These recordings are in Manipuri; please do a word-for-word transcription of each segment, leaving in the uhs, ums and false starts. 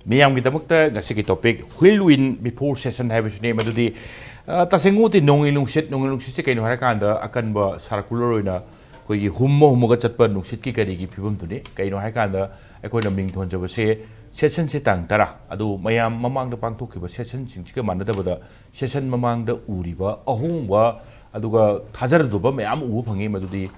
ꯃꯤꯌꯥꯝꯒꯤꯗꯃꯛꯇ ꯉꯁꯤꯒꯤ topic "Whirlwind before session" ꯍꯥꯏꯕꯁꯤꯅꯤ꯫ ꯃꯗꯨꯗꯤ, ꯑ, ꯇꯁꯦꯡꯕꯃꯛꯇꯤ ꯅꯣꯡꯂꯩ ꯅꯨꯡꯁꯤꯠ, ꯅꯣꯡꯂꯩ ꯅꯨꯡꯁꯤꯠꯁꯦ ꯀꯩꯅꯣ ꯍꯥꯏꯔꯀꯥꯟꯗ ꯑꯀꯟꯕ circular ꯑꯣꯏꯅ ꯑꯩꯈꯣꯏꯒꯤ ꯍꯨꯝꯃ ꯍꯨꯝꯃꯒ ꯆꯠꯄ ꯅꯨꯡꯁꯤꯠꯀꯤ ꯀꯔꯤꯒꯤ ꯐꯤꯕꯝꯗꯨꯅꯤ꯫ ꯀꯩꯅꯣ ꯍꯥꯏꯔꯀꯥꯟꯗ ꯑꯩꯈꯣꯏꯅ ꯃꯤꯡ ꯊꯣꯟꯖꯕꯁꯦ sessionꯁꯦ ꯇꯥꯡ ꯇꯔꯥ, ꯑꯗꯨ ꯃꯌꯥꯝ ꯃꯃꯥꯡꯗ ꯄꯥꯡꯊꯣꯛꯈꯤꯕ sessionꯁꯤꯡꯁꯤꯒ ꯃꯥꯟꯅꯗꯕꯗ session ꯃꯃꯥꯡꯗ ꯎꯔꯤꯕ ꯑꯍꯣꯡꯕ ꯑꯗꯨꯒ ꯊꯥꯖꯔꯨꯗꯕ ꯃꯌꯥꯝ ꯎꯕ ꯐꯪꯉꯤ꯫ ꯃꯗꯨꯗꯤ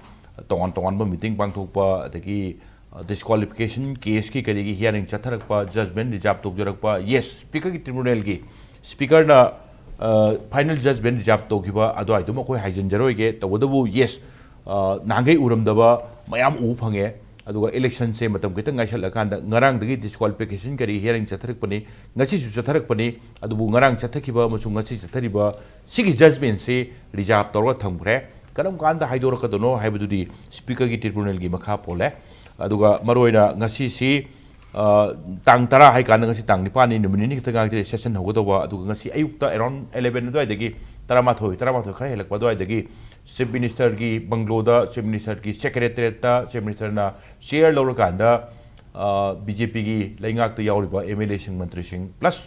ꯇꯣꯉꯥꯟ ꯇꯣꯉꯥꯟꯕ meeting ꯄꯥꯡꯊꯣꯛꯄ, ꯑꯗꯒꯤ disqualification caseꯀꯤ ꯀꯔꯤꯒꯤ hearing ꯆꯠꯊꯔꯛꯄ, judgment reserve ꯇꯧꯖꯔꯛꯄ, yes, speakerꯒꯤ tribunalꯒꯤ speakerꯅ, ꯑ, final judgment reserve ꯇꯧꯈꯤꯕ ꯑꯗꯨꯋꯥꯏꯗꯨꯃ ꯑꯩꯈꯣꯏ ꯍꯥꯏꯖꯤꯟꯖꯔꯣꯏꯒꯦ꯫ ꯇꯧꯕꯇꯕꯨ, yes, ꯑ, ꯅꯍꯥꯟꯈꯩ ꯎꯔꯝꯗꯕ ꯃꯌꯥꯝ ꯎꯕ ꯐꯪꯉꯦ꯫ ꯑꯗꯨꯒ electionꯁꯦ ꯃꯇꯝ ꯈꯤꯇꯪ ꯉꯥꯏꯁꯜꯂꯀꯥꯟꯗ, ꯉꯔꯥꯡꯗꯒꯤ disqualification ꯀꯔꯤ hearing ꯆꯠꯊꯔꯛꯄꯅꯤ, ꯉꯁꯤꯁꯨ ꯆꯠꯊꯔꯛꯄꯅꯤ꯫ ꯑꯗꯨꯕꯨ ꯉꯔꯥꯡ ꯆꯠꯊꯈꯤꯕ ꯑꯃꯁꯨꯡ ꯉꯁꯤ ꯆꯠꯊꯔꯤꯕ ꯁꯤꯒꯤ judgmentꯁꯤ reserve ꯇꯧꯔꯒ ꯊꯝꯈ꯭ꯔꯦ꯫ ꯀꯔꯝ ꯀꯥꯟꯗ ꯍꯥꯏꯗꯣꯔꯛꯀꯗꯣꯏꯅꯣ ꯍꯥꯏꯕꯗꯨꯗꯤ speakerꯒꯤ tribunalꯒꯤ ꯃꯈꯥ ꯄꯣꯜꯂꯦ꯫ ꯑꯗꯨꯒ ꯃꯔꯨꯑꯣꯏꯅ ꯉꯁꯤꯁꯤ, ꯑ, ꯇꯥꯡ ꯇꯔꯥ ꯍꯥꯏꯀꯥꯟꯗ ꯉꯁꯤ ꯇꯥꯡ ꯅꯤꯄꯥꯟꯅꯤ, ꯅꯨꯃꯤꯠ ꯅꯤꯅꯤ ꯈꯛꯇ ꯉꯥꯏꯔꯦ session ꯍꯧꯒꯗꯧꯕ꯫ ꯑꯗꯨꯒ ꯉꯁꯤ ꯑꯌꯨꯛꯇ around eleven ꯑꯗꯨꯋꯥꯏꯗꯒꯤ, ꯇꯔꯥꯃꯥꯊꯣꯏ, ꯇꯔꯥꯃꯥꯊꯣꯏ ꯈꯔ ꯍꯦꯜꯂꯛꯄ ꯑꯗꯨꯋꯥꯏꯗꯒꯤ Chief Ministerꯒꯤ bungalow, Chief Ministerꯒꯤ secretariatꯇ Chief Ministerꯅ chair ꯂꯧꯔꯀꯥꯟꯗ, ꯑ, BJPꯒꯤ ꯂꯩꯉꯥꯛꯇ ꯌꯥꯎꯔꯤꯕ MLAꯁꯤꯡ, ꯃꯟꯇ꯭ꯔꯤꯁꯤꯡ, plus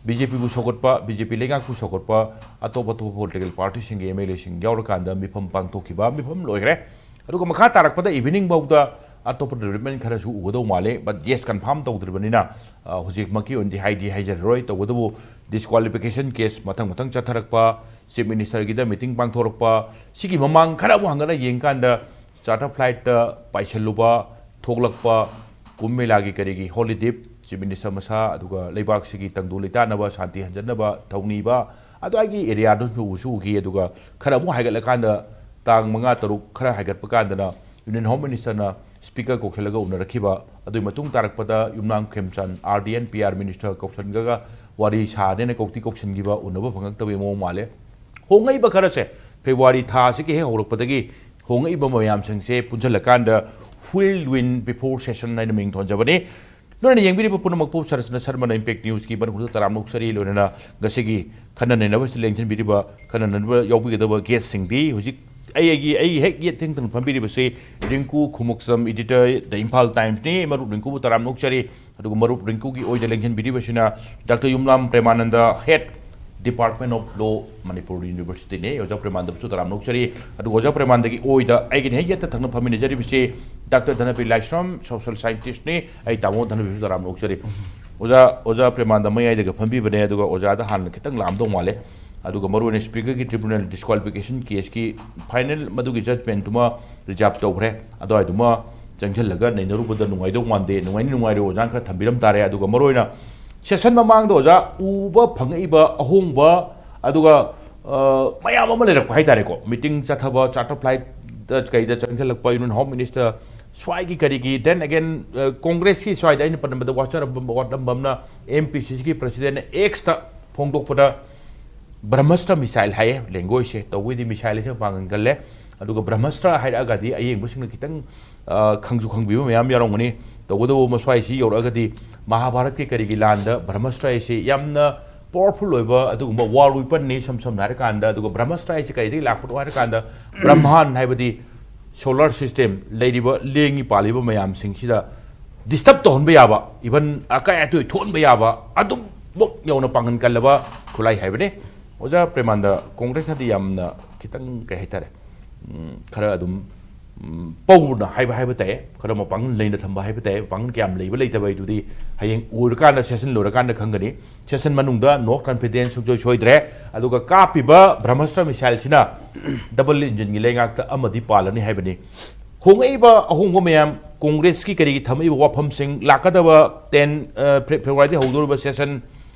BJPꯕꯨ ꯁꯧꯒꯠꯄ, BJP ꯂꯩꯉꯥꯛꯄꯨ ꯁꯧꯒꯠꯄ ꯑꯇꯣꯞ ꯑꯇꯣꯞꯄ political partyꯁꯤꯡꯒꯤ MLAꯁꯤꯡ ꯌꯥꯎꯔꯀꯥꯟꯗ ꯃꯤꯐꯝ ꯄꯥꯡꯊꯣꯛꯈꯤꯕ, ꯃꯤꯐꯝ ꯂꯣꯏꯈ꯭ꯔꯦ꯫ ꯑꯗꯨꯒ ꯃꯈꯥ ꯇꯥꯔꯛꯄꯗ evening ꯐꯥꯎꯗ ꯑꯇꯣꯞꯄ development ꯈꯔꯁꯨ ꯎꯒꯗꯧ ꯃꯥꯜꯂꯦ, but yes, confirm ꯇꯧꯗ꯭ꯔꯤꯕꯅꯤꯅ, ꯑ, ꯍꯧꯖꯤꯛꯃꯛꯀꯤ ꯑꯣꯏꯅꯗꯤ ꯍꯥꯏꯗꯤ ꯍꯥꯏꯖꯔꯔꯣꯏ꯫ ꯇꯧꯕꯇꯕꯨ disqualification case ꯃꯊꯪ ꯃꯊꯪ ꯆꯠꯊꯔꯛꯄ, Chief Ministerꯒꯤꯗ meeting ꯄꯥꯡꯊꯣꯔꯛꯄ, ꯁꯤꯒꯤ ꯃꯃꯥꯡ ꯈꯔ ꯑꯃꯨꯛ ꯍꯪꯒꯠꯅ ꯌꯦꯡꯀꯥꯟꯗ charter flightꯇ ꯄꯥꯏꯁꯜꯂꯨꯕ, ꯊꯣꯛꯂꯛꯄ, ꯀꯨꯝꯚ ꯃꯦꯂꯥꯒꯤ ꯀꯔꯤꯒꯤ holiday, Chief Minister ꯃꯁꯥ, ꯑꯗꯨꯒ ꯂꯩꯕꯥꯛꯁꯤꯒꯤ ꯇꯪꯗꯨ ꯂꯩꯇꯥꯅꯕ, ꯁꯥꯟꯇꯤ ꯍꯟꯖꯟꯅꯕ ꯊꯧꯅꯤꯕ, ꯑꯗꯨꯋꯥꯏꯒꯤ areaꯗꯨꯁꯨ ꯎꯁꯨ ꯎꯈꯤ꯫ ꯑꯗꯨꯒ ꯈꯔ ꯑꯃꯨꯛ ꯍꯥꯏꯒꯠꯂꯀꯥꯟꯗ, ꯇꯥꯡ ꯃꯉꯥ, ꯇꯔꯨꯛ ꯈꯔ ꯍꯥꯏꯒꯠꯄ ꯀꯥꯟꯗꯅ Union Home Ministerꯅ speaker ꯀꯧꯁꯜꯂꯒ ꯎꯅꯔꯛꯈꯤꯕ, ꯑꯗꯨꯒꯤ ꯃꯇꯨꯡ ꯇꯥꯔꯛꯄꯗ ꯌꯨꯝꯅꯥꯝ ꯈꯦꯝꯆꯥꯟ, RD and PR Minister ꯀꯧꯁꯟꯒꯒ ꯋꯥꯔꯤ ꯁꯥꯅꯦꯅ ꯀꯧꯇꯤ ꯀꯧꯁꯟꯈꯤꯕ, ꯎꯅꯕ ꯐꯪꯉꯛꯇꯕꯒꯤ ꯃꯑꯣꯡ ꯃꯥꯜꯂꯦ꯫ ꯍꯣꯡꯉꯛꯏꯕ ꯈꯔꯁꯦ, February ꯊꯥ ꯑꯁꯤꯒꯤ ꯍꯦꯛ ꯍꯧꯔꯛꯄꯗꯒꯤ ꯍꯣꯡꯉꯛꯏꯕ ꯃꯌꯥꯝꯁꯤꯡꯁꯦ ꯄꯨꯟꯁꯤꯜꯂꯀꯥꯟꯗ "Whirlwind before session" ꯍꯥꯏꯅ ꯃꯤꯡ ꯊꯣꯟꯖꯕꯅꯤ꯫ ꯂꯣꯏꯅ ꯌꯦꯡꯕꯤꯔꯤꯕ ꯄꯨꯝꯅꯃꯛꯄꯨ ꯁꯔꯁꯅ ꯁꯔꯃꯅ Impact Newsꯀꯤ ꯃꯅꯨꯡꯗ ꯇꯔꯥꯝꯅ ꯑꯣꯛꯆꯔꯤ꯫ ꯂꯣꯏꯅꯅ ꯉꯁꯤꯒꯤ ꯈꯟꯅ ꯅꯩꯅꯕꯁꯤꯗ ꯂꯦꯡꯁꯤꯟꯕꯤꯔꯤꯕ, ꯈꯟꯅ ꯅꯩꯅꯕ ꯌꯥꯎꯕꯤꯒꯗꯕ guestꯁꯤꯡꯗꯤ ꯍꯧꯖꯤꯛ ꯑꯩꯒꯤ ꯑꯩꯒꯤ ꯍꯦꯛ ꯌꯦꯠ ꯊꯦꯡ ꯊꯪꯅ ꯐꯝꯕꯤꯔꯤꯕꯁꯤ ꯔꯤꯡꯀꯨ ꯈꯨꯃꯨꯛꯁꯝ, editor, The Imphal Times ꯅꯤ꯫ ꯃꯔꯨꯞ ꯔꯤꯡꯀꯨꯕꯨ ꯇꯔꯥꯝꯅ ꯑꯣꯛꯆꯔꯤ꯫ ꯑꯗꯨꯒ ꯃꯔꯨꯞ ꯔꯤꯡꯀꯨꯒꯤ ꯑꯣꯏꯗ ꯂꯦꯡꯁꯤꯟꯕꯤꯔꯤꯕꯁꯤꯅ doctor ꯌꯨꯝꯂꯥꯝ ꯄ꯭ꯔꯦꯃꯥꯅꯟꯗ, head, Department of Law, Manipur University ꯅꯤ꯫ ꯑꯣꯖꯥ ꯄ꯭ꯔꯦꯃꯥꯅꯟꯗꯕꯨꯁꯨ ꯇꯔꯥꯝꯅ ꯑꯣꯛꯆꯔꯤ꯫ ꯑꯗꯨꯒ ꯑꯣꯖꯥ ꯄ꯭ꯔꯦꯃꯥꯅꯟꯗꯒꯤ ꯑꯣꯏꯗ ꯑꯩꯒꯤꯅ ꯍꯦꯛ ꯌꯦꯠꯇ ꯊꯪꯅ ꯐꯝꯃꯤꯟꯅꯖꯔꯤꯕꯁꯤ ꯗꯥꯛꯇꯔ ꯙꯅꯕꯤꯔ ꯂꯥꯏꯁ꯭ꯔꯝ, social scientist ꯅꯤ꯫ ꯑꯩ ꯇꯥꯃꯣ ꯙꯅꯕꯤꯔꯕꯨꯁꯨ ꯇꯔꯥꯝꯅ ꯑꯣꯛꯆꯔꯤ꯫ ꯑꯣꯖꯥ ꯑꯣꯖꯥ ꯄ꯭ꯔꯦꯃꯥꯅꯟꯗ ꯃꯌꯥꯏꯗꯒ ꯐꯝꯕꯤꯕꯅꯦ꯫ ꯑꯗꯨꯒ ꯑꯣꯖꯥꯗ ꯍꯥꯟꯅ ꯈꯤꯇꯪ ꯂꯥꯝꯗꯧ ꯃꯥꯜꯂꯦ꯫ ꯑꯗꯨꯒ ꯃꯔꯨꯑꯣꯏꯅ Speaker ꯒꯤ tribunal disqualification case ꯀꯤ final ꯃꯗꯨꯒꯤ judgment ꯇꯨꯃ reserve ꯇꯧꯈ꯭ꯔꯦ꯫ ꯑꯗꯨꯋꯥꯏꯗꯨꯃ ꯆꯪꯁꯤꯜꯂꯒ ꯅꯩꯅꯔꯨꯕꯗ ꯅꯨꯡꯉꯥꯏꯗꯧ ꯃꯥꯟꯗꯦ꯫ ꯅꯨꯡꯉꯥꯏꯅꯤ ꯅꯨꯡꯉꯥꯏꯔꯣꯏ ꯑꯣꯖꯥꯅ ꯈꯔ ꯊꯝꯕꯤꯔꯝ ꯇꯥꯔꯦ꯫ ꯑꯗꯨꯒ ꯃꯔꯨꯑꯣꯏꯅ session ꯃꯃꯥꯡꯗ ꯑꯣꯖꯥ ꯎꯕ ꯐꯪꯉꯛꯏꯕ ꯑꯍꯣꯡꯕ, ꯑꯗꯨꯒ, ꯑ, ꯃꯌꯥꯝ ꯑꯃ ꯂꯩꯔꯛꯄ ꯍꯥꯏꯇꯥꯔꯦꯀꯣ꯫ Meeting ꯆꯠꯊꯕ, charter flight ꯗ ꯀꯩꯗ ꯆꯪꯁꯤꯜꯂꯛꯄ, Union Home Minister ꯁ꯭ꯋꯥꯏꯒꯤ ꯀꯔꯤꯒꯤ, then again, ꯑ, Congress ꯀꯤ ꯁ꯭ꯋꯥꯏꯗ ꯑꯩꯅ ꯄꯟꯕꯗ ꯋꯥꯆꯔꯝꯕ, ꯋꯥꯠꯂꯝꯕ ꯑꯃꯅ M P C C ꯒꯤ President ꯅ X ꯇ ꯐꯣꯡꯗꯣꯛꯄꯗ Brahmastra missile ꯍꯥꯏꯌꯦ꯫ ꯂꯦꯡꯒꯣꯏꯁꯁꯦ ꯇꯧꯕꯩꯗꯤ missile ꯁꯦ ꯃꯄꯥꯡꯒꯜ ꯀꯜꯂꯦ꯫ ꯑꯗꯨꯒ Brahmastra ꯍꯥꯏꯔꯛꯑꯒꯗꯤ ꯑꯌꯦꯡꯕꯁꯤꯡꯅ ꯈꯤꯇꯪ, ꯑ, ꯈꯪꯁꯨ ꯈꯪꯕꯤꯕ ꯃꯌꯥꯝ ꯌꯥꯎꯔꯝꯒꯅꯤ꯫ ꯇꯧꯕꯇꯕꯨ ꯃꯁ꯭ꯋꯥꯏꯁꯤ ꯌꯧꯔꯛꯑꯒꯗꯤ ꯃꯍꯥꯚꯥꯔꯠꯀꯤ ꯀꯔꯤꯒꯤ ꯂꯥꯟꯗ Brahmastra ꯍꯥꯏꯁꯤ ꯌꯥꯝꯅ powerful ꯑꯣꯏꯕ ꯑꯗꯨꯒꯨꯝꯕ war weapon ꯅꯤ, ꯏꯁꯝ ꯁꯝꯅ ꯍꯥꯏꯔꯀꯥꯟꯗ꯫ ꯑꯗꯨꯒ Brahmastra ꯍꯥꯏꯁꯤ ꯀꯔꯤꯗꯒꯤ ꯂꯥꯛꯄꯅꯣ ꯍꯥꯏꯔꯀꯥꯟꯗ, ꯕ꯭ꯔꯍ꯭ꯃꯥꯟ ꯍꯥꯏꯕꯗꯤ solar system ꯂꯩꯔꯤꯕ ꯂꯦꯡꯉꯤ ꯄꯥꯜꯂꯤꯕ ꯃꯌꯥꯝꯁꯤꯡꯁꯤꯗ disturb ꯇꯧꯍꯟꯕ ꯌꯥꯕ, even ꯑꯀꯥꯏ ꯑꯇꯣꯏ ꯊꯣꯛꯍꯟꯕ ꯌꯥꯕ ꯑꯗꯨꯃꯛ ꯌꯧꯅ ꯄꯥꯡꯒꯜ ꯀꯜꯂꯕ ꯈꯨꯠꯂꯥꯏ ꯍꯥꯏꯕꯅꯤ꯫ ꯑꯣꯖꯥ ꯄ꯭ꯔꯦꯃꯥꯅꯟꯗ, Congress ꯅꯗꯤ ꯌꯥꯝꯅ ꯈꯤꯇꯪ, ꯀꯩ ꯍꯥꯏꯇꯥꯔꯦ, ꯎꯝ, ꯈꯔ ꯑꯗꯨꯝ, ꯎꯝ, ꯄꯧꯅ ꯍꯥꯏꯕ ꯍꯥꯏꯕ ꯇꯥꯏ, ꯈꯔ ꯃꯄꯥꯡꯒꯜ ꯂꯩꯅ ꯊꯝꯕ ꯍꯥꯏꯕ ꯇꯥꯏ꯫ ꯃꯄꯥꯡꯒꯜ ꯀꯌꯥꯝ ꯂꯩꯕ ꯂꯩꯇꯕ ꯍꯥꯏꯗꯨꯗꯤ ꯍꯌꯦꯡ ꯑꯣꯏꯔꯀꯥꯟꯗ, session ꯂꯣꯏꯔꯀꯥꯟꯗ ꯈꯪꯒꯅꯤ꯫ Session ꯃꯅꯨꯡꯗ no confidence ꯁꯨꯡꯁꯣꯏ ꯁꯣꯏꯗ꯭ꯔꯦ꯫ ꯑꯗꯨꯒ ꯀꯥꯞꯄꯤꯕ Brahmastra missile ꯁꯤꯅ double engine ꯒꯤ ꯂꯩꯉꯥꯛꯇ ꯑꯃꯗꯤ ꯄꯥꯜꯂꯅꯤ ꯍꯥꯏꯕꯅꯤ꯫ ꯍꯣꯡꯉꯛꯏꯕ ꯑꯍꯣꯡꯕ ꯃꯌꯥꯝ, Congress ꯀꯤ ꯀꯔꯤꯒꯤ ꯊꯝꯃꯛꯏꯕ ꯋꯥꯐꯝꯁꯤꯡ, ꯂꯥꯛꯀꯗꯕ ten, ꯑ, Fe-, February ꯗꯒꯤ ꯍꯧꯗꯧꯔꯤꯕ session,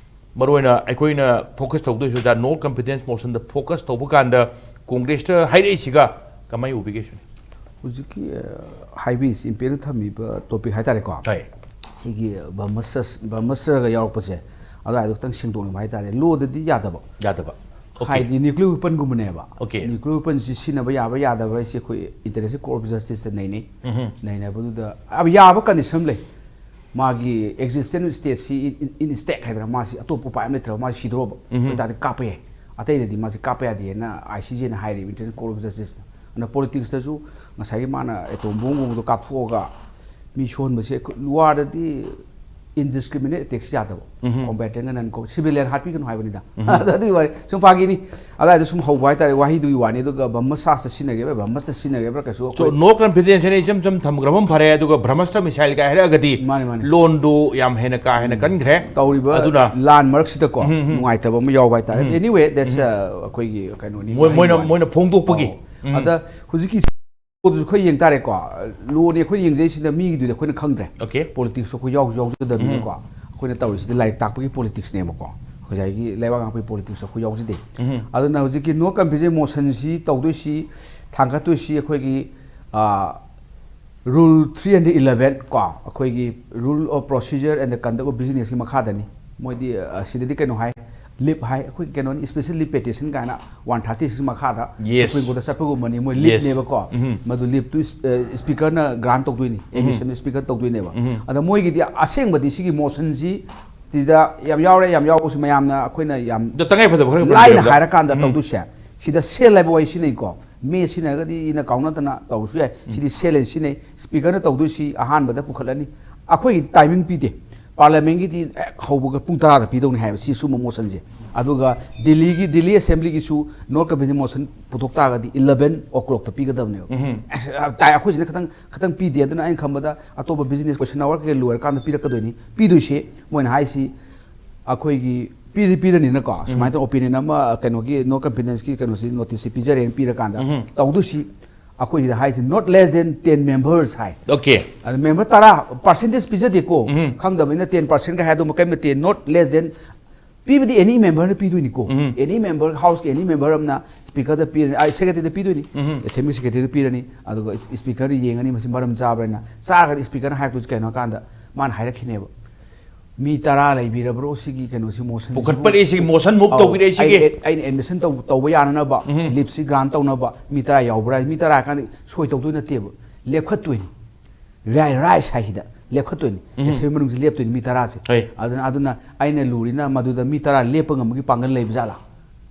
ꯃꯔꯨꯑꯣꯏꯅ ꯑꯩꯈꯣꯏꯅ focus ꯇꯧꯗꯣꯏꯁꯤ ꯑꯣꯖꯥ, no confidence motion ꯗ focus ꯇꯧꯕ ꯀꯥꯟꯗ Congress ꯇ ꯍꯥꯏꯔꯛꯏꯁꯤꯒ ꯀꯃꯥꯏꯅ ꯎꯕꯤꯒꯦ ꯁꯤꯅꯤ? ꯍꯧꯖꯤꯛꯀꯤ, ꯑ, ꯍꯥꯏꯕꯤꯔꯤꯁꯤ, ꯏꯝꯄꯦꯜꯅ ꯊꯝꯃꯤꯕ topic ꯍꯥꯏꯇꯥꯔꯦꯀꯣ꯫ ꯍꯣꯏ꯫ ꯁꯤꯒꯤ Brahmastra, Brahmastra ꯒ ꯌꯥꯎꯔꯛꯄꯁꯦ, ꯑꯗꯨꯋꯥꯏꯗꯣ ꯈꯤꯇꯪ ꯁꯦꯡꯗꯣꯛꯅꯤꯡꯕ ꯍꯥꯏꯇꯥꯔꯦ꯫ Law ꯗꯗꯤ ꯌꯥꯗꯕ꯫ ꯌꯥꯗꯕ꯫ Okay꯫ ꯍꯥꯏꯗꯤ nuclear weapon ꯒꯨꯝꯕꯅꯦꯕ꯫ Okay꯫ Nuclear weapon ꯁꯤ ꯁꯤꯖꯤꯟꯅꯕ ꯌꯥꯕ꯭ꯔꯥ ꯌꯥꯗꯕ꯭ꯔꯥ ꯍꯥꯏꯁꯦ ꯑꯩꯈꯣꯏ International Court of Justice ꯇ ꯅꯩꯅꯩ꯫ ꯎꯝꯍꯨꯝ꯫ ꯅꯩꯅꯕꯗꯨꯗ, ꯑ, ꯌꯥꯕ condition ꯂꯩ꯫ ꯃꯥꯒꯤ existence state ꯁꯤ in, in, in stake ꯍꯥꯏꯗꯅ, ꯃꯥꯁꯤ ꯑꯇꯣꯞꯄ ꯎꯄꯥꯏ ꯑꯃ ꯂꯩꯇ꯭ꯔꯕ, ꯃꯥꯁꯤ ꯁꯤꯗꯣꯔꯕ꯫ ꯎꯝꯍꯨꯝ꯫ ꯑꯗꯨ ꯇꯥꯔꯗꯤ ꯀꯥꯞꯄ ꯌꯥꯏ꯫ ꯑꯇꯩꯗꯗꯤ ꯃꯥꯁꯤ ꯀꯥꯞꯄ ꯌꯥꯗꯦꯅ I C J ꯅ ꯍꯥꯏꯔꯤꯕ, International Court of Justice ꯅ꯫ ꯑꯗꯨꯅ ꯄꯣꯂꯤꯇꯤꯛꯁꯇꯁꯨ ꯉꯁꯥꯏꯒꯤ ꯃꯥꯅ ꯑꯦꯇꯣꯝ ꯕꯣꯝꯒꯨꯝꯕꯗꯣ ꯀꯥꯞꯊꯣꯛꯑꯒ ꯃꯤ ꯁꯣꯛꯍꯟꯕꯁꯦ ꯑꯩꯈꯣꯏ ꯋꯥꯔꯗꯗꯤ ꯏꯟꯗꯤꯁꯀ꯭ꯔꯤꯃꯤꯅꯦꯠ ꯑꯦꯇꯦꯛꯁ ꯌꯥꯗꯕ꯫ ꯀꯣꯝꯕꯦꯇꯦꯟꯒ ꯅꯟ ꯀꯣꯝ ꯁꯤꯚꯤꯂꯤꯌꯟ ꯍꯥꯠꯄꯤꯒꯅꯨ ꯍꯥꯏꯕꯅꯤꯗ꯫ ꯑꯗ ꯑꯗꯨꯒꯤ ꯋꯥꯔꯤ ꯁꯨꯝ ꯐꯥꯒꯤꯅꯤ꯫ ꯑꯗꯥꯏꯗ ꯁꯨꯝ ꯍꯧꯕ ꯍꯥꯏꯇꯥꯔꯦ, ꯋꯥꯍꯩꯗꯨꯒꯤ ꯋꯥꯅꯤ꯫ ꯑꯗꯨꯒ ꯕ꯭ꯔꯍꯃꯁꯥꯁꯇ ꯁꯤꯖꯤꯟꯅꯒꯦꯕ꯭ꯔꯥ, ꯕ꯭ꯔꯍꯃꯁꯇ ꯁꯤꯖꯤꯟꯅꯒꯦꯕ꯭ꯔꯥ ꯀꯩꯁꯨ So, no confidence ꯍꯥꯏꯅ ꯏꯆꯝ ꯆꯝ ꯊꯝꯈ꯭ꯔꯕ ꯑꯃ ꯐꯔꯦ꯫ ꯑꯗꯨꯒ ꯕ꯭ꯔꯍꯃꯁꯇ꯭ꯔ ꯃꯤꯁꯥꯏꯜ ꯀꯥꯏ ꯍꯥꯏꯔꯛꯑꯒꯗꯤ ꯃꯥꯅꯤ, ꯃꯥꯅꯤ꯫ ꯂꯣꯟꯗꯨ ꯌꯥꯝ ꯍꯦꯟꯅ ꯀꯥ ꯍꯦꯟꯅ ꯀꯟꯈ꯭ꯔꯦ꯫ ꯇꯧꯔꯤꯕ ꯑꯗꯨꯅ ꯂꯥꯟ ꯃꯔꯛꯁꯤꯗꯀꯣ ꯅꯨꯡꯉꯥꯏꯇꯕ ꯑꯃ ꯌꯥꯎꯕ ꯍꯥꯏꯇꯥꯔꯦ꯫ Anyway, that's, uh, ꯑꯩꯈꯣꯏꯒꯤ ꯀꯩꯅꯣꯅꯤ, ꯃꯣꯏ- ꯃꯣꯏꯅ ꯋꯥꯍꯩꯅꯤ꯫ ꯃꯣꯏꯅ ꯐꯣꯡꯗꯣꯛꯄꯒꯤ ꯑꯗ ꯍꯧꯖꯤꯛꯀꯤ ꯄꯣꯠꯇꯨꯁꯨ ꯑꯩꯈꯣꯏ ꯌꯦꯡ ꯇꯥꯔꯦꯀꯣ꯫ ꯂꯣꯅꯤ ꯑꯩꯈꯣꯏꯅ ꯌꯦꯡꯖꯩꯁꯤꯅ ꯃꯤꯒꯤꯗꯨꯗꯤ ꯑꯩꯈꯣꯏꯅ ꯈꯪꯗ꯭ꯔꯦ꯫ Okay. ꯄꯣꯂꯤꯇꯤꯛꯁꯁꯨ ꯑꯩꯈꯣꯏ ꯌꯥꯎꯁꯨ ꯌꯥꯎꯖꯗꯕꯅꯤꯅꯀꯣ꯫ ꯑꯩꯈꯣꯏꯅ ꯇꯧꯔꯤꯁꯤꯗꯤ ꯂꯥꯏꯔꯤꯛ ꯇꯥꯛꯄꯒꯤ ꯄꯣꯂꯤꯇꯤꯛꯁꯅꯦꯕꯀꯣ꯫ ꯉꯁꯥꯏꯒꯤ ꯂꯩꯕꯥꯛ ꯉꯥꯛꯄꯒꯤ ꯄꯣꯂꯤꯇꯤꯛꯁ ꯑꯩꯈꯣꯏ ꯌꯥꯎꯖꯗꯦ꯫ ꯑꯗꯨꯅ ꯍꯧꯖꯤꯛꯀꯤ ꯅꯣ ꯀꯟꯐꯤꯗꯦꯟꯁ ꯃꯣꯁꯟꯁꯤ ꯇꯧꯗꯣꯏꯁꯤ, ꯊꯥꯡꯒꯠꯇꯣꯏꯁꯤ ꯑꯩꯈꯣꯏꯒꯤ, ꯑ, Rule three hundred eleven ꯀꯣ, ꯑꯩꯈꯣꯏꯒꯤ Rule of Procedure and the Conduct of Businessꯀꯤ ꯃꯈꯥꯗꯅꯤ꯫ ꯃꯣꯏꯗꯤ, ꯑ, ꯁꯤꯗꯗꯤ ꯀꯩꯅꯣ ꯍꯥꯏ, ꯂꯤꯞ ꯍꯥꯏ, ꯑꯩꯈꯣꯏ ꯀꯩꯅꯣꯅꯤ, special ꯂꯤꯞ ꯄꯦꯇꯤꯁꯟ ꯀꯥꯏꯅ ꯋꯥꯟ ꯊꯥꯔꯇꯤ ꯁꯤꯛꯁ ꯃꯈꯥꯗ Yes. ꯁꯨꯄ꯭ꯔꯤꯝ ꯀꯣꯔꯠꯇ ꯆꯠꯄꯒꯨꯝꯕꯅꯤ꯫ ꯃꯣꯏ Yes. ꯂꯤꯞꯅꯦꯕꯀꯣ꯫ ꯃꯗꯨ ꯂꯤꯞꯇꯨ ꯏꯁ-, ꯑ, ꯏꯁꯄꯤꯀꯔꯅ ꯒ꯭ꯔꯥꯟ ꯇꯧꯗꯣꯏꯅꯤ, ꯑꯦꯗꯃꯤꯁꯟꯗꯨ ꯏꯁꯄꯤꯀꯔ ꯇꯧꯗꯣꯏꯅꯦꯕ꯫ ꯑꯗ ꯃꯣꯏꯒꯤꯗꯤ ꯑꯁꯦꯡꯕꯗꯤ ꯁꯤꯒꯤ ꯃꯣꯁꯟꯁꯤ ꯁꯤꯗ ꯌꯥꯝ ꯌꯥꯎꯔꯦ, ꯌꯥꯝ ꯌꯥꯎꯕꯁꯨ ꯃꯌꯥꯝꯅ ꯑꯩꯈꯣꯏꯅ ꯌꯥꯝ ꯑꯗꯣ ꯇꯉꯥꯏ ꯐꯗꯕ ꯈꯔ ꯂꯥꯏꯅ ꯄꯟꯕꯤꯔꯕꯗ꯫ ꯍꯥꯏꯔꯀꯥꯟꯗ ꯇꯧꯗꯣꯏꯁꯦ꯫ ꯁꯤꯗ ꯁꯦꯜ ꯍꯥꯏꯕ ꯋꯥꯍꯩ ꯁꯤꯖꯤꯟꯅꯩꯀꯣ꯫ ꯃꯦ ꯁꯤꯖꯤꯟꯅꯔꯒꯗꯤ ꯏꯅ ꯀꯥꯎꯅꯗꯅ ꯇꯧꯔꯁꯨ ꯌꯥꯏ꯫ ꯁꯤꯗꯤ ꯁꯦꯜ ꯍꯥꯏꯅ ꯁꯤꯖꯤꯟꯅꯩ꯫ ꯏꯁꯄꯤꯀꯔꯅ ꯇꯧꯗꯣꯏꯁꯤ ꯑꯍꯥꯟꯕꯗ ꯄꯨꯈꯠꯂꯅꯤ꯫ ꯑꯩꯈꯣꯏꯒꯤꯗꯤ ꯇꯥꯏꯃꯤꯡ ꯄꯤꯗꯦ꯫ ꯄꯥꯔꯂꯤꯌꯥꯃꯦꯟꯒꯤꯗꯤ ꯍꯦꯛ ꯍꯧꯕꯒ ꯄꯨꯡ ꯇꯔꯥꯗ ꯄꯤꯗꯧꯅꯤ ꯍꯥꯏꯕ ꯁꯤ ꯁꯨꯝꯕ ꯃꯣꯁꯟꯁꯦ꯫ ꯑꯗꯨꯒ ꯗꯤꯜꯂꯤꯒꯤ, ꯗꯤꯜꯂꯤ ꯑꯦꯁꯦꯝꯕ꯭ꯂꯤꯒꯤꯁꯨ ꯅꯣ ꯀꯟꯐꯤꯗꯦꯟꯁ ꯃꯣꯁꯟ ꯄꯨꯊꯣꯛ ꯇꯥꯔꯒꯗꯤ ꯏꯂꯚꯦꯟ ꯑꯣ ꯀ꯭ꯂꯣꯛꯇ ꯄꯤꯒꯗꯕꯅꯦꯕ꯫ ꯑꯁ, ꯇꯥꯏ, ꯑꯩꯈꯣꯏꯁꯤꯅ ꯈꯤꯇꯪ, ꯈꯤꯇꯪ ꯄꯤꯗꯦ꯫ ꯑꯗꯨꯅ ꯑꯩꯅ ꯈꯟꯕꯗ ꯑꯇꯣꯞꯄ ꯕꯤꯖꯤꯅꯦꯁ ꯀꯣꯏꯁꯟ ꯑꯋꯥꯔ ꯀꯩꯀꯩ ꯂꯣꯏꯔꯀꯥꯟꯗ ꯄꯤꯔꯛꯀꯗꯣꯏꯅꯤ꯫ ꯄꯤꯗꯣꯏꯁꯤ ꯃꯣꯏꯅ ꯍꯥꯏꯁꯤ ꯑꯩꯈꯣꯏꯒꯤ ꯄꯤꯗꯤ ꯄꯤꯔꯅꯤꯅꯀꯣ, ꯁꯨꯃꯥꯏꯅ ꯇꯧꯕ ꯑꯣꯄꯤꯅꯤꯌꯟ ꯑꯃ ꯀꯩꯅꯣꯒꯤ ꯅꯣ ꯀꯟꯐꯤꯗꯦꯟꯁꯀꯤ ꯀꯩꯅꯣꯁꯤ ꯅꯣꯇꯤꯁꯁꯤ ꯄꯤꯖꯔꯦꯅ ꯄꯤꯔꯀꯥꯟꯗ ꯇꯧꯗꯣꯏꯁꯤ ꯑꯩꯈꯣꯏꯁꯤꯗ ꯍꯥꯏꯁꯤ not less than ten members high. Okay. ꯑꯗ ꯃꯦꯝꯕꯔ ꯇꯔꯥ, ꯄꯥꯔꯁꯦꯟꯇꯦꯖ ꯄꯤꯖꯗꯦꯀꯣ꯫ ꯈꯪꯗꯕꯅꯤꯅ ꯇꯦꯟ ꯄꯥꯔꯁꯦꯟꯒ ꯍꯥꯏ ꯑꯗꯨꯃ ꯀꯔꯤꯝ ꯅꯠꯇꯦ꯫ Not less than, ꯄꯤꯕꯗꯤ ꯑꯦꯅꯤ ꯃꯦꯝꯕꯔꯅ ꯄꯤꯗꯣꯏꯅꯤꯀꯣ꯫ ꯑꯦꯅꯤ ꯃꯦꯝꯕꯔ, ꯍꯥꯎꯁꯀꯤ ꯑꯦꯅꯤ ꯃꯦꯝꯕꯔ ꯑꯃꯅ ꯏꯁꯄꯤꯀꯔꯗ ꯄꯤꯔꯅꯤ, ꯑꯥ, ꯁꯦꯀ꯭ꯔꯦꯇꯔꯤꯗ ꯄꯤꯗꯣꯏꯅꯤ, ꯑꯦꯁꯦꯝꯕ꯭ꯂꯤ ꯁꯦꯀ꯭ꯔꯦꯇꯔꯤꯗ ꯄꯤꯔꯅꯤ꯫ ꯑꯗꯨꯒ ꯏꯁ-, ꯏꯁꯄꯤꯀꯔꯅ ꯌꯦꯡꯉꯅꯤ ꯃꯁꯤ ꯃꯔꯝ ꯆꯥꯕ꯭ꯔꯅ꯫ ꯆꯥꯔꯒꯗꯤ ꯏꯁꯄꯤꯀꯔꯅ ꯍꯥꯏꯔꯛꯇꯣꯏꯁꯤ ꯀꯩꯅꯣ ꯍꯥꯏ ꯀꯥꯟꯗ ꯃꯥꯅ ꯍꯥꯏꯔꯛꯈꯤꯅꯦꯕ, "ꯃꯤ ꯇꯔꯥ ꯂꯩꯕꯤꯔꯕ꯭ꯔꯣ ꯁꯤꯒꯤ ꯀꯩꯅꯣꯁꯤ, ꯃꯣꯁꯟꯁꯤ?" ꯄꯨꯈꯠꯄꯅꯦ ꯁꯤꯒꯤ ꯃꯣꯁꯟ ꯃꯨꯚ ꯑꯧ, ꯇꯧꯕꯤꯔꯛꯏ ꯁꯤꯒꯤ꯫ ꯑꯩ-, ꯑꯩꯅ ꯑꯦꯗꯃꯤꯁꯟ ꯇꯧ-, ꯇꯧꯕ ꯌꯥꯅꯅꯕ, ꯂꯤꯞꯁꯤ ꯒ꯭ꯔꯥꯟ ꯇꯧꯅꯕ ꯃꯤ ꯇꯔꯥ ꯌꯥꯎꯕ꯭ꯔꯥ? ꯃꯤ ꯇꯔꯥ ꯍꯥꯏꯔ ꯀꯥꯟꯗ ꯁꯣꯏ ꯇꯧꯗꯣꯏ ꯅꯠꯇꯦꯕ, ꯂꯦꯞꯈꯠꯇꯣꯏꯅꯤ꯫ ꯔꯥꯏ-, ꯔꯥꯏꯁ ꯍꯥꯏꯁꯤꯗ ꯂꯦꯞꯈꯠꯇꯣꯏꯅꯤ꯫ ꯑꯦꯁꯦꯝꯕ꯭ꯂꯤ ꯃꯅꯨꯡꯁꯤ ꯂꯦꯞꯇꯣꯏꯅꯤ ꯃꯤ ꯇꯔꯥꯁꯦ꯫ ꯍꯣꯏ꯫ ꯑꯗꯨꯅ, ꯑꯗꯨꯅ ꯑꯩꯅ ꯂꯨꯔꯤꯅ ꯃꯗꯨꯗ ꯃꯤ ꯇꯔꯥ ꯂꯦꯞꯄ ꯉꯝꯕꯒꯤ ꯄꯥꯡꯒꯜ ꯂꯩꯕ ꯖꯥꯠꯂꯥ?